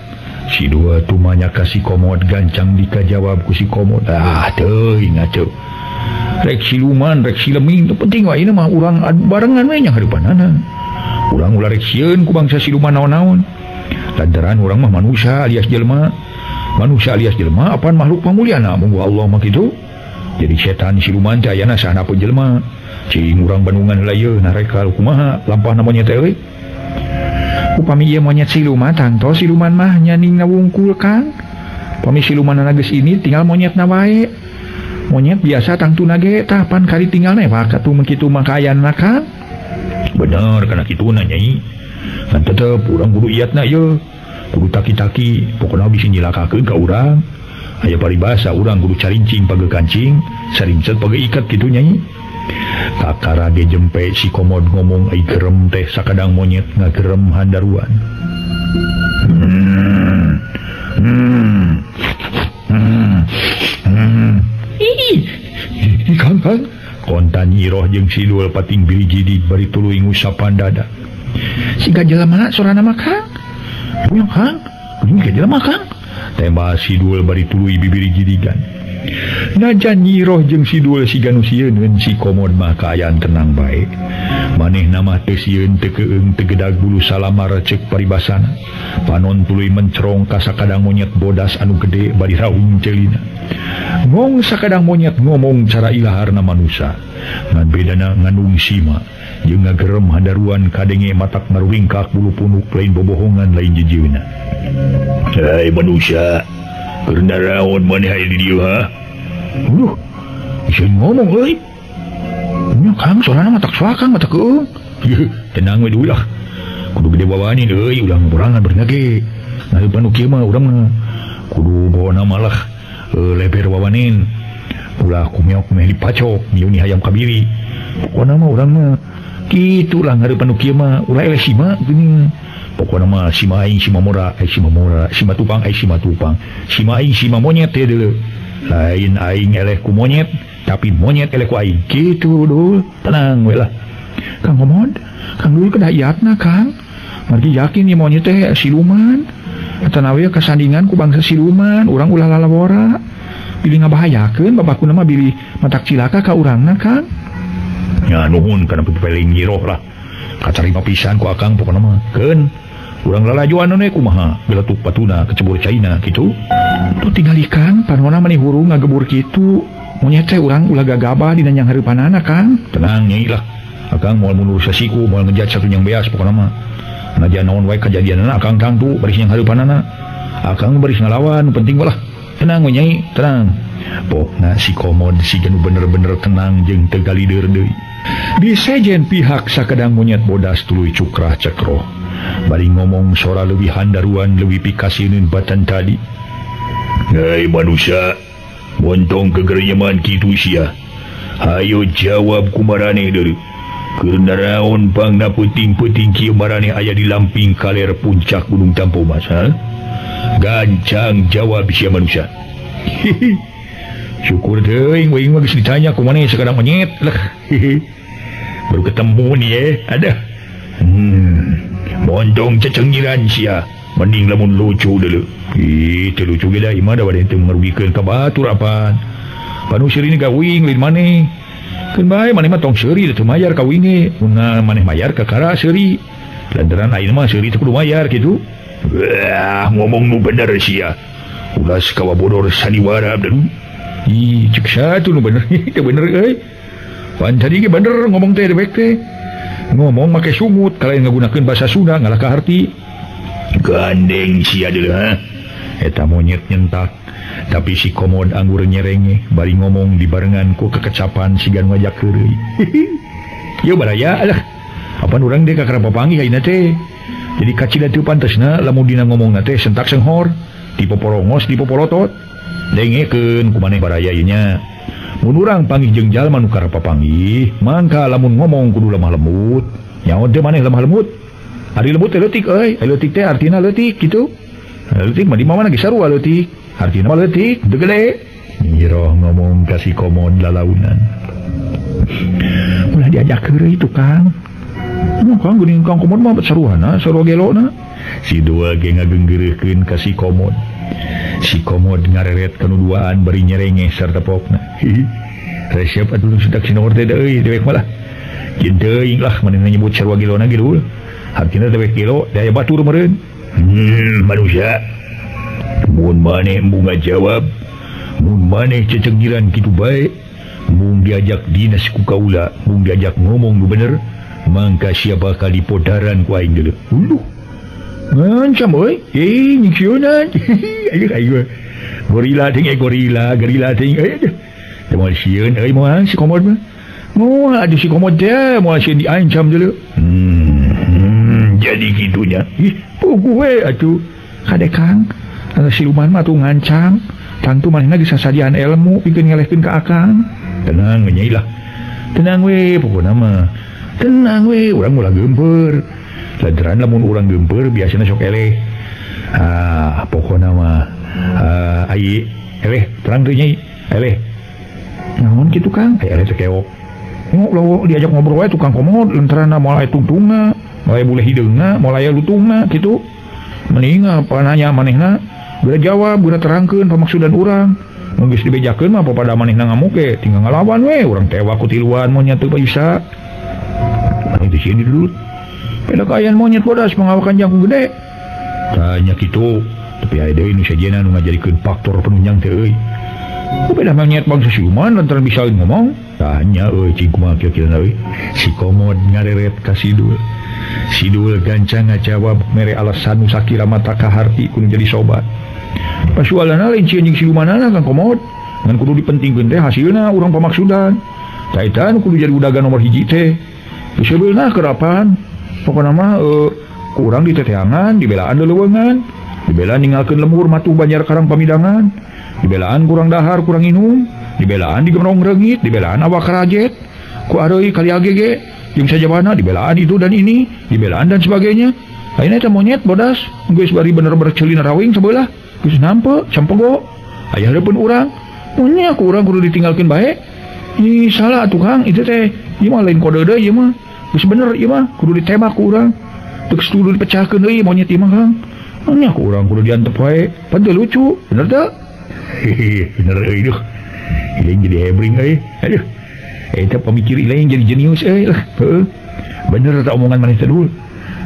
Si dua tumanya ka si Komod gancang dikajawab ku si Komod. Ah teuing atuh. Rek siluman, rek sileming teu penting wae ieu mah urang barengan we nya hareupanana. Urang ulah rek sieun ku bangsa siluman naon-naon. Lantaran urang mah manusia alias jelema. Manusia alias jelema apaan makhluk pamuliana munggu Allah mah kitu. Jadi setan siluman teh ayana sahana pun jelema. Cing urang Bandungan heula ieu narekal kumaha lampahna monyet teh euy. Upami ieu monyet siluman tangtos siluman mah nyaning ngawungkul Kang. Pami silumanna geus ini tinggal monyetna wae. Monyet biasa tangtuna ge tah pan kari tinggal newak atuh mun kitu mah kaayana Kang. Bener kana kituna Nyai. Ngan tetep urang kudu iatna ieu. Kudu taki-taki pokona bisi nyilakakeun ka urang. Aya paribasa urang kudu carincing page kancing, sarincet page ikat kitu Nyai. Kakara ge jempe si Komod ngomong ai gerem teh sakadang monyet ngagerem handaruan. Ih, Kang Kang. Kontan Nyi Iroh jeung Sidul pating birigidig bari tuluy ngusapan dada. Siga jelema sorana mah Kang. Punya Kang, geuning ka jelema Kang. Tembak Sidul bari tuluy bibirigidigan. Najan Nyi Iroh jeung Sidul siga nu sieun si Komod mah kaayaan tenang bae. Manehna mah teu sieun teu keung teu gedag bulu salamar ceuk paribasana. Panon tuluy mencerong ka sakadang monyet bodas anu gede bari raung ceulina. Ngong sakadang monyet ngomong cara ilaharna manusa. Ngan bedana ngandung sima jeung ngagerem handaruan kadenge matak ngaruwingkak bulu punuk lain bobohongan lain jejieuna. Hai manusia, keur naraon maneh aya di dieu ha? Aduh, bisa ngomong euy. Nya Kang sorana mah tak soakan mah tak keung. Tenang we dulu lah. Kudu gede wawanin euy ulah ngurangan bener ge. Ngarepan nu kieu mah urang mah kudu bawa nama lah leber wawanin. Ulah kumeok meh dipacok miuni hayam kabiri. Pokona mah urang mah kitu lah ngarepan nu kieu mah ulah eleh sima geuning. Pokona mah sima aing sima mora, ai sima mora, sima tupang ai sima tupang. Sima aing sima monyet teh deuleu. Lain aing eleh ku monyet, tapi monyet eleh ku aing. Kitu dul, tenang we lah. Kang Komod, Kang Dul kedah iatna Kang. Margi yakin ieu monyet teh siluman. Atanawi kasandingan ku bangsa siluman, urang ulah lalawora. Bilih ngabahayakeun bapakuna mah bilih matak cilaka ka urangna Kang. Ya nuhun kana pipeling nyiroh lah. Katarima pisan ku akang pokona mah. Keun urang lalajuan we kumaha geletuk batuna kecebur caina kitu. Tuh tingali Kang, panona mani hurung ngagebur kitu. Monyet teh urang ulah gagabah dina nyang hareupanana Kang. Tenang nyai lah. Akang moal mundur sasiku, moal ngejat satu nyang beas pokona mah. Najan naon wae kajadianana akang tangtu baris nyang hareupanana. Akang baris ngalawan, penting lah. Tenang we nyai, tenang. Pokna si Komod si nu bener-bener tenang jeung teu galider deui. Di sejen pihak sakedang monyet bodas tuluy cukrah cekroh. Bari ngomong sora leuwih handaruan leuwih pikasineun batan tadi. Hei manusia, montong kegerenyeman kitu sia. Hayo jawab kumarane deui. Keur naraon pangna peuting-peuting kieu marane aya di lamping kaler puncak Gunung Tampomas, ha? Gancang jawab sia manusia. Hihi. Syukur teuing we mah geus ditanya ku maneh sakadang monyet lah. Hihi. Baru ketemu nih ada. Montong cecengiran sia. Mending lamun lucu deuleu. Ih, teu lucu ge da imah da bade teu ngarugikeun ka batur apaan. Panu seuri ni gawing lain maneh. Keun bae maneh mah tong seuri teu mayar ka winge. Mun maneh mayar ka kara seuri. Lantaran ayeuna mah seuri teu kudu mayar kitu. Wah, ngomong nu bener sia. Ulas kawabodor saniwara deuleu. Ih, cek satu nu bener. Teu bener euy. Pan tadi ge bener ngomong teh dewek teh. Ngomong make sungut kalayan ngagunakeun bahasa Sunda ngalah ka harti. Gandeng sia deuleu ha. Eta monyet nyentak. Tapi si Komod anggur nyerenge bari ngomong dibarengan ku kekecapan sigan ngajak heureuy. Ieu baraya alah. Apan urang deui kakara papanggih ayeuna teh. Jadi kacida teu pantesna lamun dina ngomongna teh sentak senghor, dipoporongos dipoporotot. Dengekeun ku maneh baraya ieu nya. Mun urang panggih jeung jalma nu karep papanggih, mangka lamun ngomong kudu lemah lembut. Nyaho teu maneh lemah lembut? Ari lembut teh leutik euy, ari leutik teh artina leutik kitu. Leutik mah di mana ge sarua leutik. Artina mah leutik, teu gede. Nyiroh ngomong ka si Komod lalaunan. Ulah diajak heureuy tukang. Mun Kang geuning Kang Komod mah saruana, sarua gelona. Si dua ge ngagenggeureurkeun ka si Komod. Si Komod ngareret kanu duaan bari nyerengeh sarta pokna. Resep atuh sudak sinor teh euy dewek mah lah. Jeung teuing lah manehna nyebut sarua gelona ge dulu. Hartina dewek gelo daya batur meureun. Manusia. Mun maneh embung ngajawab, mun maneh cecengiran kitu bae, mung diajak dinas ku kaula, mung diajak ngomong nu bener, mangka sia bakal dipodaran ku aing deuleu. Uluh. Ngancam euy, nyingsieunan. Ayo ayo. Gorila ting gorila, gorila ting euy. Teu moal sieun euy moal si Komod mah. Moal atuh si Komod teh moal sieun diancam deuleu. Jadi kitunya. Ih, puguh we atuh. Kade Kang, anu siluman mah atuh ngancam. Tangtu manehna geus sasadian ilmu pikeun ngelehkeun ka akang. Tenang we nyai lah. Tenang we pokona mah. Tenang we urang ulah geumpeur. Lantaran lamun urang geumpeur biasana sok eleh. Ah, pokona mah ai eleh terang teu nyai, eleh. Naon kitu Kang? Ai eleh teh keok. Ngok diajak ngobrol wae tukang Komod lantaran moal aya tungtungna, moal aya buleh hideungna, moal aya lutungna kitu. Mending apa nanya manehna, geura jawab, geura terangkeun pamaksudan urang. Mun geus dibejakeun mah pada manehna ngamuk ge tinggal ngalawan we, urang tewak ku tiluan monyet teu bisa. Maneh teh sieun dulu. Peda kaayaan monyet bodas pengawakan jangkung gede. Tanya kitu, tapi aya deui nu sejenna nu ngajarikeun faktor penunjang teh euy. Ku beda monyet bangsa siluman lantaran bisa ngomong. Tanya euy cing kumaha kieu-kieu euy. Si Komod ngareret ka si Dul. Si Dul gancang ngajawab mere alasan nu sakira mata kaharti kudu jadi sobat. Pasualana lain sieun jeung silumanana Kang Komod. Ngan kudu dipentingkeun teh hasilna urang pamaksudan. Tah eta nu kudu jadi udagan nomor hiji teh. Geus sebeulna kerapan. Pokona mah ku urang diteteangan, dibelaan leuweungan, dibelaan ninggalkeun lembur matuh Banjar Karang Pamidangan, dibelaan kurang dahar kurang inum, dibelaan digemrong reungit, dibelaan awak karajet, ku areuy kali agege jeung sajabana dibelaan itu dan ini, dibelaan dan sebagainya. Ayeuna eta monyet bodas geus bari bener-bener ceulina rawing sabelah, geus nampe campego. Aya hareupeun urang, nya ku urang kudu ditinggalkeun bae. Ih salah atuh Kang, itu teh ieu mah lain kode deui ieu mah. Geus bener ieu mah kudu ditembak ku urang. Teu kudu dipecahkeun deui monyet ieu mah Kang. Nya ku urang kudu diantep wae. Pan teu lucu, bener teu? Hehehe, bener euy duh. Ieu jadi hebring euy. Aduh. Eta pemikir ieu jadi jenius euy lah. Heuh. Bener tah omongan maneh teh dul.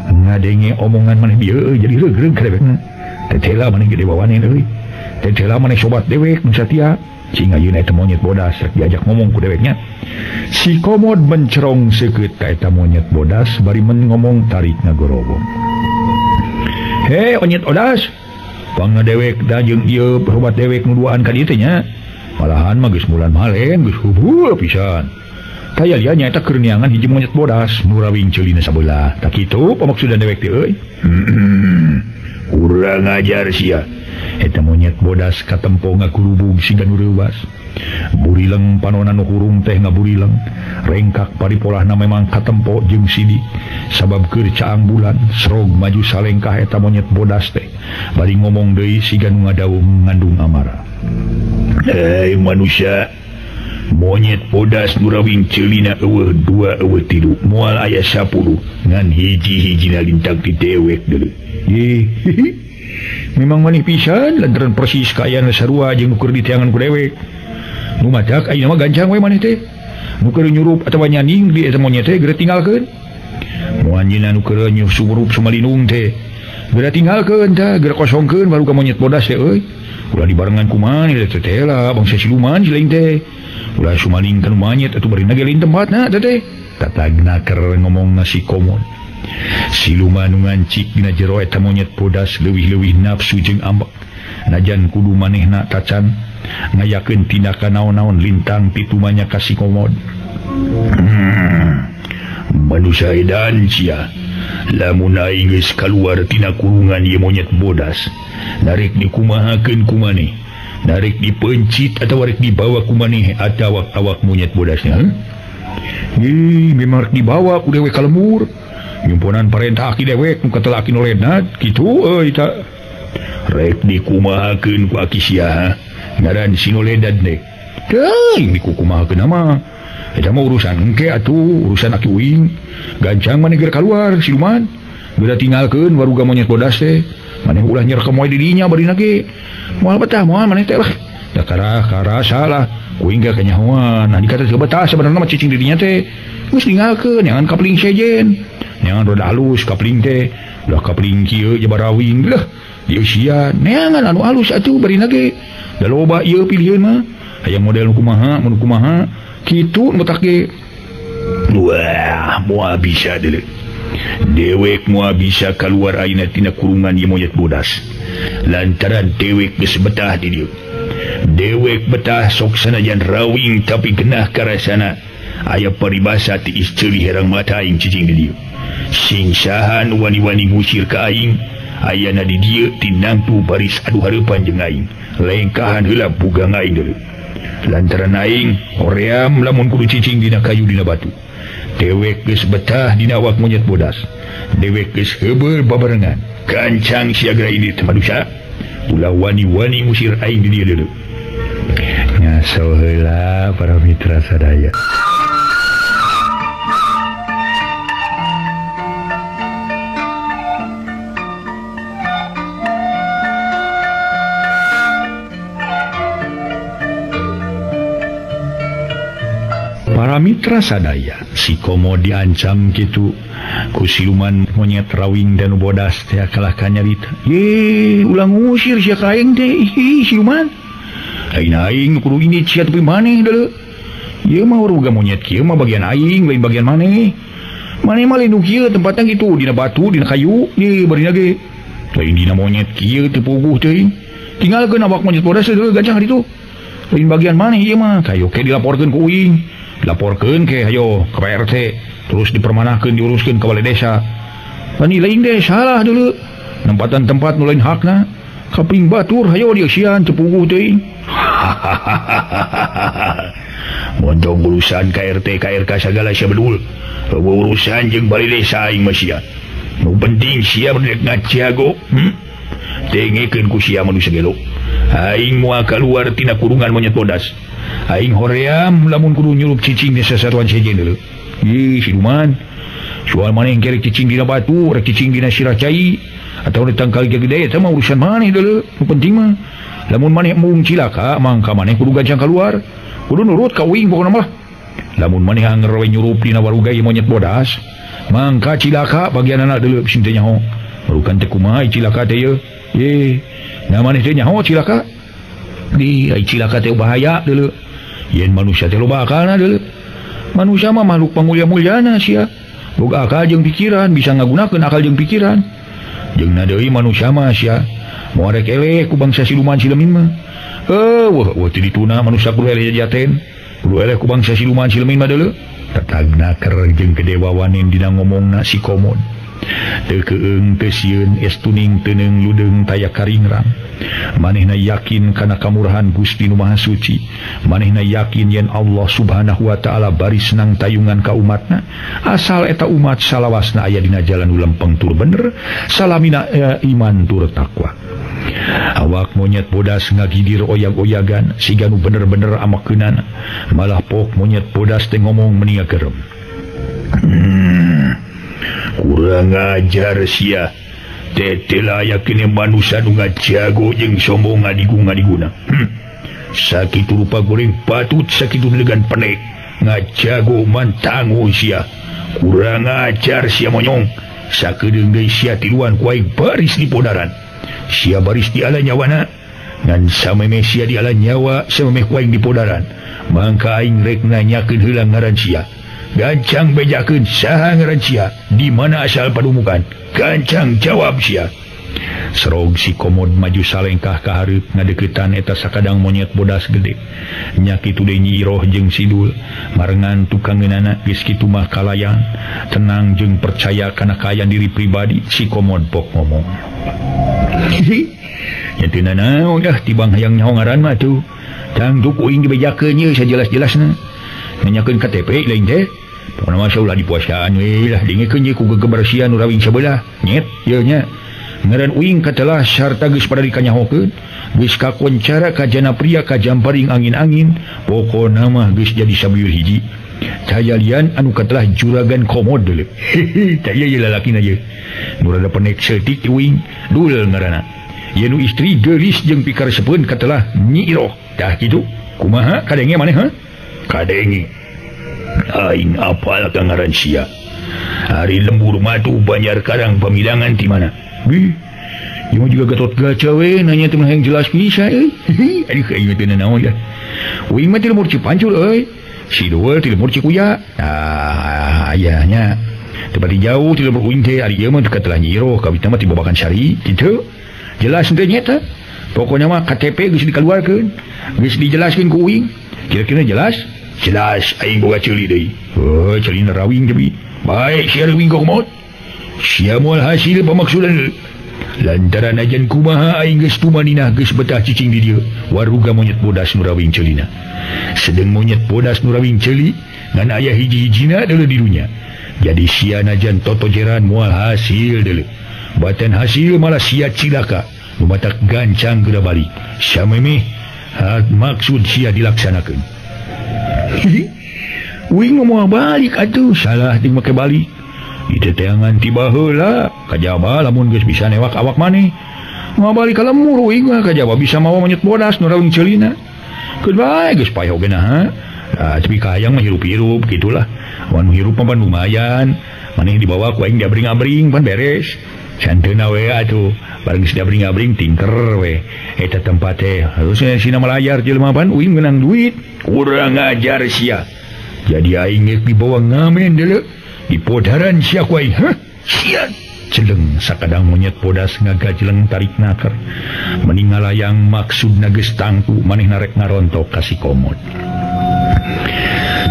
Ngadenge omongan maneh bieu euy jadi reug-reug kadebekna. Teh tela maneh gede bawaneun euy. Teh tela maneh sobat dewek nu satia. Cing ayeuna eta monyet bodas rek diajak ngomong ku deweknya. Si Komod mencerong seukeut ka eta monyet bodas bari men ngomong tarik ngagorobong. Hei onyet odas, pangna dewek da jeung ieu sobat dewek nu duaan ka dieu teh nya. Malahan mah geus mulan malen geus hubul pisan. Taya lian nyaeta keur neangan hiji monyet bodas nu rawing ceulina sabelah. Tak kitu pamaksudan dewek teh euy. Urang ajar sia. Eta monyet bodas katempo ngakurubug siga nu reuwas. Burileng panona nu hurung teh ngaburileng. Rengkak paripolahna memang katempo jeung sidi. Sabab keur caang bulan serog maju salengkah eta monyet bodas teh. Bari ngomong deui siga nu ngadaung ngandung amarah. Hei manusia, monyet bodas nu rawing ceulina eueuh dua eueuh tilu, moal aya 10 ngan hiji-hijina lintang ti dewek deuleu. Ih, memang maneh pisan lantaran persis kaayaan sarua jeung nu keur diteangan ku dewek. Nu matak ayeuna mah gancang we maneh teh. Nu keur nyurup atawa nyanding di eta monyet teh geura tinggalkeun. Mu anjeunna nu keur nyurup sumalinung teh geura tinggalkeun tah, geura kosongkeun baru ka monyet bodas teh euy. Ulah dibarengan ku maneh teh teh lah bangsa siluman si lain teh. Ulah sumaling ka nu monyet atuh bari nage lain tempatna teh teh. Tatagna keur ngomongna si Komod. Siluman nu ngancik dina jero eta monyet bodas leuwih-leuwih nafsu jeung ambek. Najan kudu manehna tacan ngayakeun tindakan naon-naon lintang pitumanya ka si Komod. Manusia edan sia. Lamun aing geus kaluar tina kurungan ieu monyet bodas, narek dikumahakeun ku maneh, narek dipencit atawa rek dibawa ku maneh atawa awak monyet bodasnya. Ih, memang rek dibawa ku dewek ka lembur. Nyumponan parentah aki dewek nu katela aki noledna kitu euy ta. Rek dikumahakeun ku aki sia, ngaran si noledad teh. Teuing dikukumahakeun mah. Eta mah urusan engke atuh, urusan aki uing. Gancang maneh geura kaluar siluman. Geura tinggalkeun waruga monyet bodas teh. Maneh ulah nyerkem wae di dinya barina ge. Moal betah moal maneh teh lah. Da karasa lah. Uing ge kanyahoan. Nah dikata teu betah sabenerna mah cicing di dinya teh. Geus ninggalkeun nyangan kapling sejen. Nyangan roda halus kapling teh. Ulah kapling kieu jabarawing lah. Di usia neangan anu halus atuh barina ge. Da loba ieu piliheun mah. Hayang model nu kumaha, mun kumaha kitu nu tak ge. Wah, moal bisa deuleu. Dewek moal bisa kaluar ayeuna tina kurungan ieu monyet bodas. Lantaran dewek geus betah di dieu. Dewek betah sok sanajan rawing tapi genah karasana. Aya paribasa tiis ceuli herang mata aing cicing di dieu. Sing saha nu wani-wani ngusir ka aing, ayana di dieu tinangtu baris adu hareupan jeung aing. Lengkahan heula bugang aing deuleu. Lantaran aing hoream lamun kudu cicing dina kayu dina batu. Dewek geus betah dina awak monyet bodas. Dewek geus heubeul babarengan. Gancang siaga ini teh manusia. Ulah wani-wani ngusir aing di dieu deuleu. Ngaso heula para mitra sadaya. Para mitra sadaya, si Komo diancam kitu ku siluman monyet rawing dan bodas teh kalah kanyarita. Ye, ulah ngusir sia ka aing teh, ih siluman. Lain aing kudu ini sia tepi maneh deuleu. Ieu mah uruga monyet kieu mah bagian aing lain bagian maneh. Maneh mah lain nu kieu tempatna kitu dina batu, dina kayu, ye barina ge. Lain dina monyet kieu teu puguh teuing. Tinggalkeun awak monyet bodas deuleu gancang ditu. Lain bagian maneh ieu mah, kayo ke dilaporkeun ku uing. Laporkeun ke hayo ka Pak RT, terus dipermanahkeun diuruskeun ka balai desa. Pani lain deh salah dulu. Nempatan tempat nu lain hakna. Kaping batur hayo dieusian teu puguh teuing. Montong urusan KRT KRK sagala sia bedul. Urusan jeung balai desa aing mah sia. Nu penting sia rek ngajago. Dengekeun ku sia manusia gelo. Aing moal kaluar tina kurungan monyet bodas. Aing hoream lamun kudu nyurup cicing di sasatuan sejen deuleu. Ih siluman. Soal maneh kerek cicing dina batu, rek cicing dina sirah cai atau ditangkal gede eta mah urusan maneh deuleu. Nu penting mah lamun maneh embung cilaka mangka maneh kudu gancang kaluar. Kudu nurut ka uing pokona mah. Lamun maneh anger we nyurup dina waruga ieu monyet bodas, mangka cilaka bagianana deuleu sing teu nyaho. Marukan teh kumaha cilaka teh ieu? Ye, nah maneh teh nyaho cilaka. Di ai cilaka teh bahaya deuleu. Yen manusia teh loba akalna deuleu. Manusia mah makhluk pamulia-muliana sia. Boga akal jeung pikiran, bisa ngagunakeun akal jeung pikiran. Jeung na deui manusia mah sia. Moal rek eleh ku bangsa siluman silemin mah. Wah, wah teu dituna manusia kudu eleh jajaten. Kudu eleh ku bangsa siluman silemin mah deuleu. Tatagna ker jeung kedewawanen dina ngomongna si Komod. Teu keung teu sieun estuning teuneung ludeung taya karingrang. Manehna yakin kana kamurahan Gusti Nu Maha Suci. Manehna yakin yen Allah Subhanahu wa taala baris nang tayungan ka umatna. Asal eta umat salawasna aya dina jalan nu lempeng tur bener, salamina iman tur takwa. Awak monyet bodas ngagidir oyag-oyagan siga nu bener-bener amakeunana. Malah pok monyet bodas teh ngomong meni ngagerem. Kurang ajar sia. Tete layak kene manusia nu ngajago jeung sombong ngadigu-ngadiguna. Sakitu rupa goreng patut sakitu legan penek. Ngajago mantangu sia. Kurang ajar sia monyong. Sakedeung deui sia tiluan ku aing baris di podaran. Sia baris di ala nyawana. Ngan samemeh sia di ala nyawa samemeh ku aing di podaran. Mangka aing rek nanyakeun heula ngaran sia. Gancang bejakeun saha ngaran sia, di mana asal padumukan? Gancang jawab sia. Serog si Komod maju salengkah ka hareup ngadeukeutan eta sakadang monyet bodas gede. Nya kitu deui Nyi Iroh jeung Sidul marengan tukangeunana geus kitu mah kalayan, tenang jeung percaya kana kaayaan diri pribadi si Komod pok ngomong. Nya teu nanaon dah tibang hayang nyaho ngaran mah tuh. Tangtu ku uing dibejakeun ye sajelas-jelasna. Nanyakeun KTP lain teh. Pokona mah ulah dipuasaan we lah dengekeun ye ku gegebersihan nu rawing sabelah. Nyet ieu nya. Ngaran uing katelah sarta geus pada dikanyahokeun, geus kakoncara ka jana pria ka jamparing angin-angin, pokona mah geus jadi sabieur hiji. Cayalian anu katelah juragan Komod deuleu. Hehe, tah ieu lalakina ye. Nu rada penek seutik ti uing, dul ngaranna. Ye nu istri geulis jeung pikaresepeun katelah Nyi Iroh. Tah kitu, kumaha kadenge maneh ha? Kadenge. Aing apal ka ngaran sia. Ari lembur madu Banjar Karang pamidangan ti mana? Bih, ieu mah juga Gatot Kaca we nanya teh yang jelas bisa euy. Aduh aing teh nanaon ya. Uing mah ti lembur Cipancul euy. Si Dul ti lembur Cikuya. Ah, ayahnya. Teu pati jauh ti lembur uing teh ari ieu mah katelah Nyi Iroh kawitna mah ti Babakan Sari kitu. Jelas teh nya teh. Pokoknya mah KTP geus dikeluarkeun, geus dijelaskeun ku uing. Kira-kira jelas? Jelas aing boga ceuli deui. Heuh, ceuli rawing deui. Baik sia rawing ka kumaha? Sia moal hasil pamaksudan. Lantaran ajan kumaha aing geus tumaninah geus betah cicing di dieu. Waruga monyet bodas nu rawing ceulina. Sedeng monyet bodas nu rawing ceuli ngan aya hiji-hijina deuleu di dunya. Jadi sia najan totojeran moal hasil deuleu. Batan hasil malah sia cilaka. Nu matak gancang geura balik. Samemeh maksud sia dilaksanakeun. Uing moal balik atuh salah ting make balik. Diteteangan tiba heula kajaba lamun geus bisa newak awak maneh. Moal balik ka lemur uing mah kajaba bisa mawa monyet bodas nu rawing ceulina. Keun bae geus paeh oge naha. Nah, tapi kahayang mah hirup-hirup gitulah. Wan hirup mah pan lumayan. Maneh dibawa ku aing diabring-abring pan beres. Santeuna we atuh. Bareng geus diabring-abring tingker we. Eta tempat teh harusnya sina malayar jelema pan uing meunang duit. Kurang ajar sia. Jadi aing geus dibawa ngamen deuleu. Di podaran sia ku aing. Hah? Sia celeng sakadang monyet bodas ngagajeleng tarik naker. Meni ngalayang maksudna geus tangtu manehna rek ngarontok ka si Komod.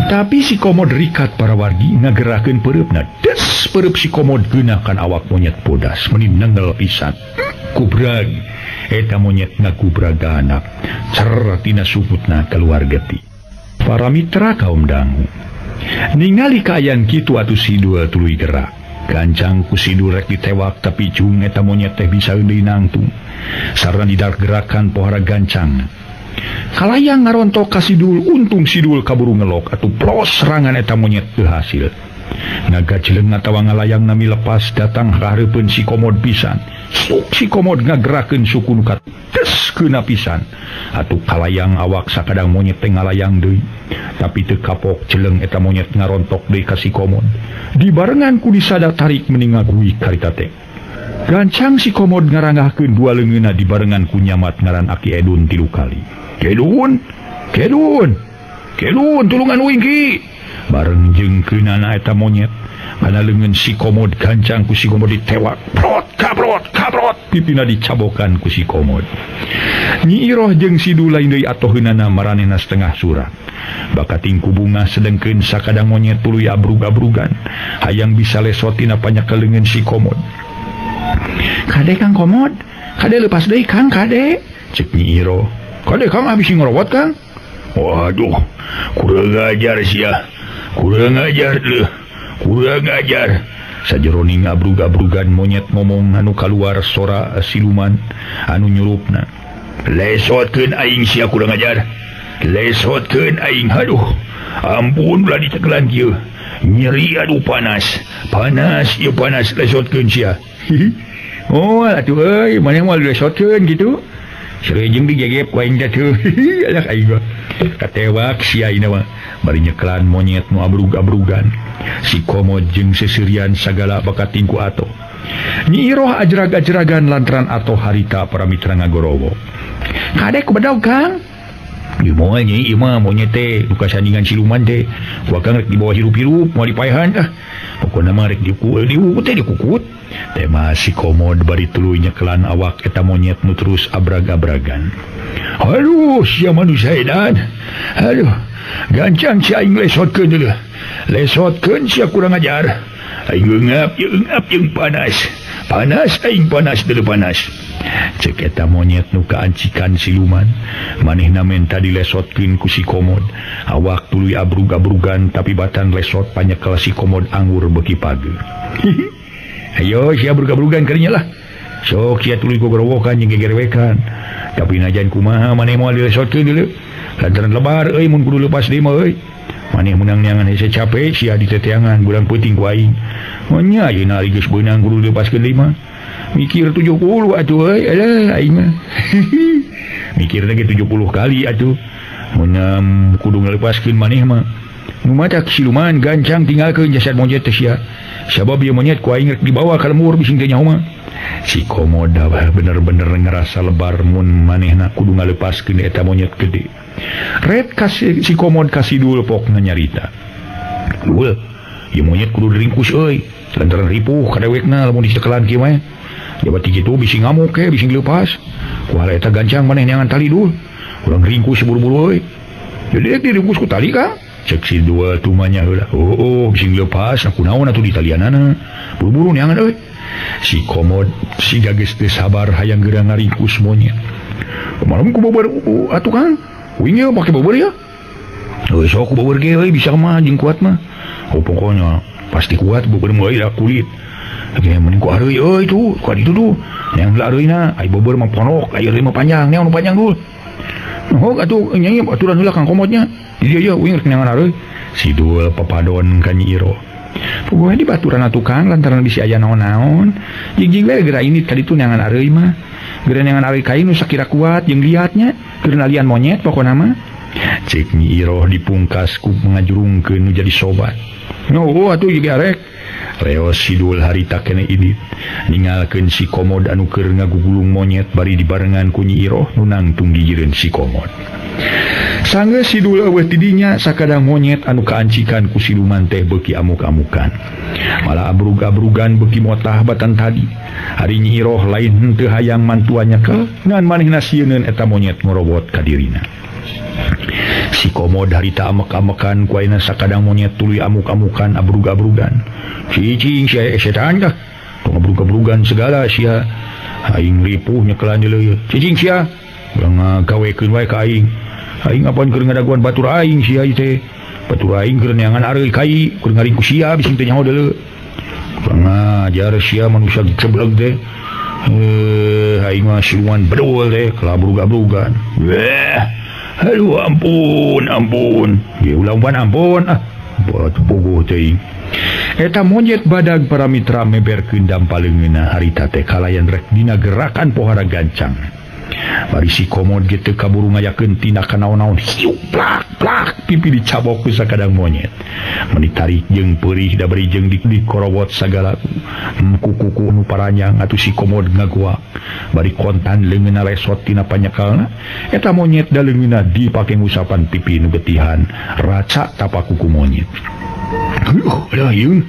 Tapi si komod rikat para wargi ngagerakeun peureupna. Des peureub si komod geunakan awak monyet bodas meuni nengel pisan. Kubrag eta monyet ngakubrag anak. Cer tina suputna keluar getih. Para mitra kaum dangu. Ningali kaayaan kitu atuh Sidul tuluy gerak. Gancang ku Sidul rek ditewak tapi cung eta monyet teh bisa deui nangtung. Sarana didak gerakan pohara gancang. Kalayang ngarontok ka Sidul, untung Sidul kaburu ngelok atuh plos serangan eta monyet teu hasil. Ngagajleng atawa ngalayang nami lepas datang ka hareupeun si komod pisan. Sok si komod ngagerakeun suku nu kates keuna pisan. Atuh kalayang awak sakadang monyet teh ngalayang deui. Tapi teu kapok jeleng eta monyet ngarontok deui ka si komod. Dibarengan ku disada tarik meni ngagui karita teh. Gancang si komod ngaranggahkeun dua leungeunna dibarengan ku nyamat ngaran Aki Edun 3 kali. Kedun, Kedun, Kedun tulungan uing ki. Bareng jeung keunana eta monyet kana leungeun si komod gancang ku si komod ditewak. Prot kabrot kabrot pipina dicabokan ku si komod. Nyi Iroh jeung Sidul lain deui atoheunana maranehna setengah surat. Bakating ku bunga sedengkeun sakadang monyet tuluy abrug-abrugan hayang bisa lesot tina panyakel leungeun si komod. Kade Kang Komod, kade lepas deui Kang kade, cek Nyi Iroh. Kade Kang habis ngerowot Kang. Waduh, kurang ajar sia. Kurang ajar leuh. Kurang ajar. Sajeroning abrug-abrugan monyet ngomong anu kaluar sora siluman anu nyurupna. Lesotkeun aing sia kurang ajar. Lesotkeun aing, aduh. Ampun ulah ditekelan kieu. Nyeri aduh panas. Panas ieu panas lesotkeun sia. Oh, atuh euy, maneh moal lesotkeun kitu. Serejeng digegep ku aing teh tuh. Alah aing mah. Katewak sia ieu mah. Bari nyeklan monyet nu abrug-abrugan. Si komod jeung seserian sagala bakating ku atoh. Nyi Iroh ajrag-ajragan lantaran atoh harita para mitra ngagorowo. Kade ku bedog Kang. Ieu moal nyi ieu mah monyet teh duka sandingan siluman teh. Ku akang rek dibawa hirup-hirup moal dipaehan ah. Pokona mah rek diukut teh dikukut. Tema si komod bari tuluy nyekelan awak eta monyet nu terus abrag-abragan. Aduh, sia manusia edan. Aduh, gancang sia aing lesotkeun deuleu. Lesotkeun sia kurang ajar. Aing eungap, eungap jeung panas. Panas aing panas deuleu panas. Cek eta monyet nu kaancikan siluman. Manehna menta dilesotkeun ku si komod. Awak tuluy abrug-abrugan tapi batan lesot panyekel si komod anggur beuki pageuh. Ayo sia abrug-abrugan karinya lah. Sok sia tuluy gogorowokan jeung gegerwekan. Tapi najan kumaha maneh moal dilesotkeun deuleu. Lantaran lebar euy mun kudu leupas deui mah euy. Maneh meunang neangan hese cape sia diteteangan bulan peuting ku aing. Nya ayeuna ari geus beunang kudu dilepaskeun deui mah. Mikir 70 atuh euy, alah aing mah. Mikirna ge 70 kali atuh. Mun kudu ngalepaskeun maneh mah. Nu matak siluman gancang tinggalkeun jasad monyet teh sia. Sabab ieu monyet ku aing rek dibawa ka lembur bising teh nyaho mah. Si komod bener-bener ngerasa lebar mun manehna kudu ngalepaskeun eta monyet gede. Red kasih si komod kasih dul pokna nyarita. Dul, ieu monyet kudu diringkus euy. Lantaran ripuh kadewekna lamun dicekelan kieu mah. Jabat kitu bisi ngamuk ke bisi leupas. Ku hal eta gancang maneh neangan tali dul. Urang ringkus buru-buru euy. Jadi diringkus ku tali Kang. Cek si dua tumanya heula. Oh, bising leupas aku naon atuh di talianana. Buru-buru neangan euy. Si komod si geus teu sabar hayang geura ngaringkus monyet. Kumaha ku bober atuh Kang? Uing ye pake bober ya. Euy sok ku bober ge euy bisa mah jeung kuat mah. Oh pokoknya pasti kuat bober mah euy kulit. Ge mending ku areuy euy tuh, ku ditu tuh. Neang heula areuy-na, ai bober mah ponok, ai areuy mah panjang, neang nu panjang dul. Oh atuh nyanyi aturan heula Kang Komodnya. Iya iya uing rek neangan areuy. Si dul papadon ka Nyi Iroh. Puguh di baturan atuh Kang lantaran bisi aya naon-naon. Jig-jig we geura ini tadi tuh neangan areuy mah. Geura neangan areuy kain nu sakira kuat jeung liatnya, keur nalian monyet pokona mah. Cek Nyi Iroh dipungkas ku ngajurungkeun nu jadi sobat. Oh atuh ieu arek. Reos Sidul harita kene ini ninggalkeun si komod anu keur ngagugulung monyet bari dibarengan ku Nyi Iroh nu nangtung gigireun si komod. Sanggeus Sidul eueuh ti dinya sakadang monyet anu kaancikan ku siluman teh beuki amuk-amukan. Malah abrug-abrugan beuki motah batan tadi. Ari Nyi Iroh lain henteu hayang mantuan nyekel ngan manehna sieuneun eta monyet ngorobot ka dirina. Si Komod harita amek-amekan ku ayeuna sakadang monyet tuluy amuk-amukan abrug-abrugan. Cicing sia setan kah? Tong abrug-abrugan segala sia. Aing ripuh nyekelan deuleu. Cicing sia. Ulah ngagawekeun wae ka aing. Aing apan keur ngadaguan batur aing sia ieu teh. Batur aing keur neangan areuy kai, keur ngaringku sia bising teu nyaho deuleu. Kurang ajar sia manusia ceblek teh. Aing mah siluman bedul teh, kelabrug-abrugan. Weh. Aduh ampun ampun. Ye ulah umpan ampun ah. Buat puguh teuing. Eta monyet badag para mitra meberkeun dampaleungeunna harita teh kalayan rek dina gerakan pohara gancang. Bari si Komod ge teu kaburu ngayakeun tindakan naon-naon. Hiu plak plak pipi dicabok ku sakadang monyet. Meuni tarik jeung peurih da bari jeung dikorowot sagala kuku-kuku nu paranjang atuh si Komod ngagoak. Bari kontan leungeunna lesot tina panyekalna. Eta monyet da leungeunna dipake ngusapan pipi nu getihan raca tapak kuku monyet. Aduh, lah ieu.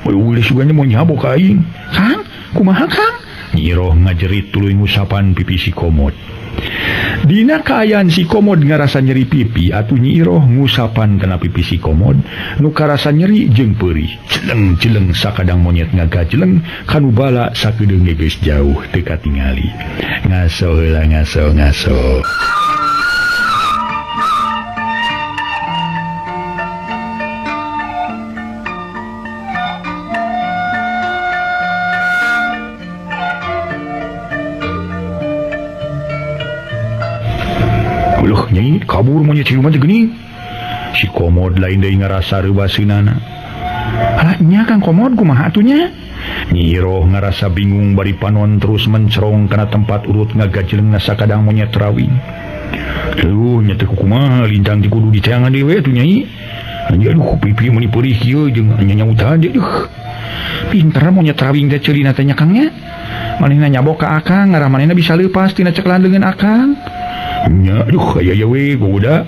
Ulah sugana mau nyabok ka aing. Kang, kumaha Kang? Nyi Iroh ngajerit tuluy ngusapan pipi si Komod. Dina kaayaan si Komod ngarasa nyeri pipi atuh Nyi Iroh ngusapan kana pipi si Komod nu karasa nyeri jeung peurih. Jeleng-jeleng sakadang monyet ngagajeleng kanu bala sakedeung ge geus jauh teu katingali. Ngaso heula ngaso ngaso. Uluh nyai kabur monyet siluman teh geuning. Si Komod lain deui ngarasa reubaseunana. Alah nya Kang Komod kumaha atuh nya? Nyi Iroh ngarasa bingung bari panon terus mencerong kana tempat urut ngagajelengna sakadang monyet rawing. Aduh nya teh kumaha lintang ti kudu diteangan deui we atuh nyai. Aduh pipi meuni peurih kieu jeung nyanyautan deui. Aduh. Pinter monyet rawing teh ceulina teh nya Kang nya. Manehna nyabok ka akang ngarah manehna bisa leupas tina ceklan leungeun akang. Nya aduh aya we goda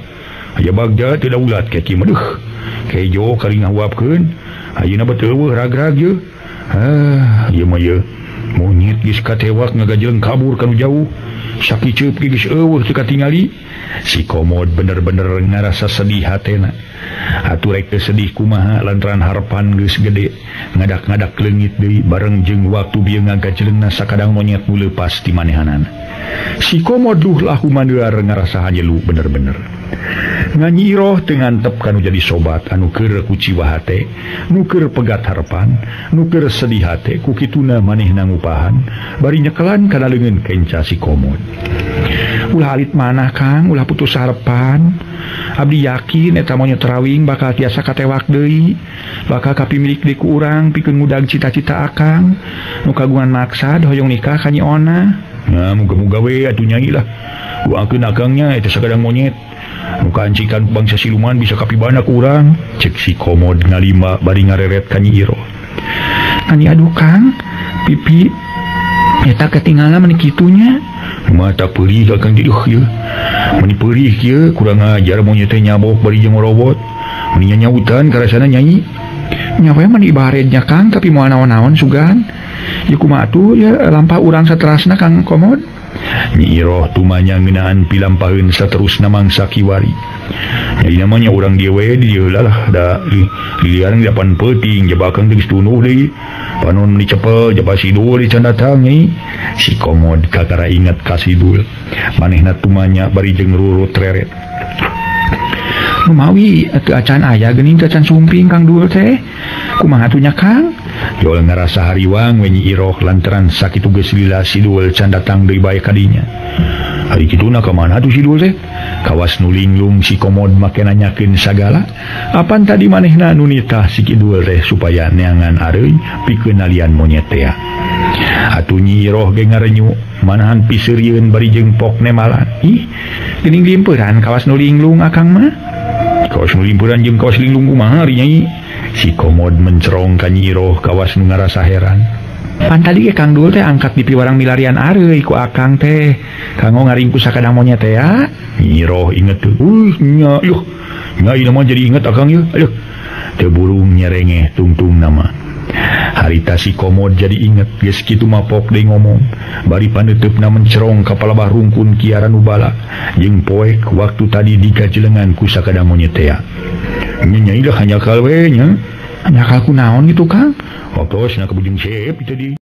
aya bagja teu daulat ka kieu mah duh kejo kali ngahuapkeun ayeuna betul eueuh ragrag ye ah ieu mah ye monyet geus katewak ngagajeleng kabur kanu jauh sakiceup ge geus eueuh teu katingali. Si Komod bener-bener ngarasa sedih hatena. Atuh rek teu sedih kumaha lantaran harepan geus gede ngadak-ngadak leungit deui bareng jeung waktu bieu ngagajelengna sakadang monyet nu leupas ti manehanana. Si Komod duh lahu mandear ngarasa hanyelu bener-bener. Ngan Nyi Iroh teu ngantep kanu jadi sobat anu keur kuciwa hate, nu keur pegat harepan, nu keur sedih hate ku kituna manehna ngupahan bari nyekelan kana leungeun kenca si Komod. Ulah alit manah Kang, ulah putus harepan. Abdi yakin eta monyet rawing bakal tiasa katewak deui, bakal kapimilik deui ku urang pikeun ngudag cita-cita akang. Nu kagungan maksad hoyong nikah ka Nyi Ona. Nah, muga-muga we atuh nyai lah. Doakeun akangnya eta sakadang monyet. Nu kaancikan bangsa siluman bisa kapibana ku urang. Cek si Komod ngalima bari ngareret ka Nyi Iroh. Ani aduh Kang, pipi eta ketinggalan meni kitunya. Mata perih akang teh duh ieu. Meni perih kieu kurang ajar monyet teh nyabok bari jeung robot. Meni nyanyautan karasana nyai. Nya we meni barednya Kang tapi moal naon-naon sugan. Ya kumaha atuh ya lampah urang saterasna Kang Komod. Nyi Iroh tumanya ngeunaan pilampaheun saterusna mangsa kiwari. Jadi namanya urang dieu we di dieu lah da lilian dapan peuting jebakan teh geus tunduh deui. Panon meni cepel jaba sidul di can datang nyai. Si Komod kakara ingat ka sidul. Manehna tumanya bari jeung rurut reret. Numawi teu acan aya geuning teu acan sumping Kang Dul teh. Kumaha atuh nya Kang? Jol ngarasa hariwang we Nyi Iroh lantaran sakitu geus lila sidul can datang deui bae kadinya. Hari kituna ka mana tuh sidul teh? Kawas nu linglung si Komod make nanyakeun sagala. Apan tadi manehna nu nitah si kidul teh supaya neangan areuy pikeun nalian monyet teh. Atuh Nyi Iroh ge ngarenyu manahan piseurieun bari jeung pok nemalan. Ih, geuning limpuran kawas nu linglung akang mah. Kawas nu limpuran jeung kawas linglung kumaha ari nyai? Si Komod mencerong ka Nyi Iroh kawas nu ngarasa heran. Pan tadi ge Kang Dul teh angkat di piwarang milarian areuy ku akang teh. Kanggo ngaringku sakadang monyet teh ya. Nyi Iroh inget teh. Nya yuh. Nya ieu mah jadi inget akang yeuh. Aduh. Teu burung nyerengeh tungtung nama. Harita si Komod jadi inget geus kitu mapok deui ngomong. Bari paneuteup-na mencerong ka palabah rungkun Kiara Nubala jeung poek waktu tadi digajelengan ku sakada monyet tea. Nya nyai lah hanya kalwe nya. Nyakal ku naon gitu Kang? Waktu na kabujeng sep itu di.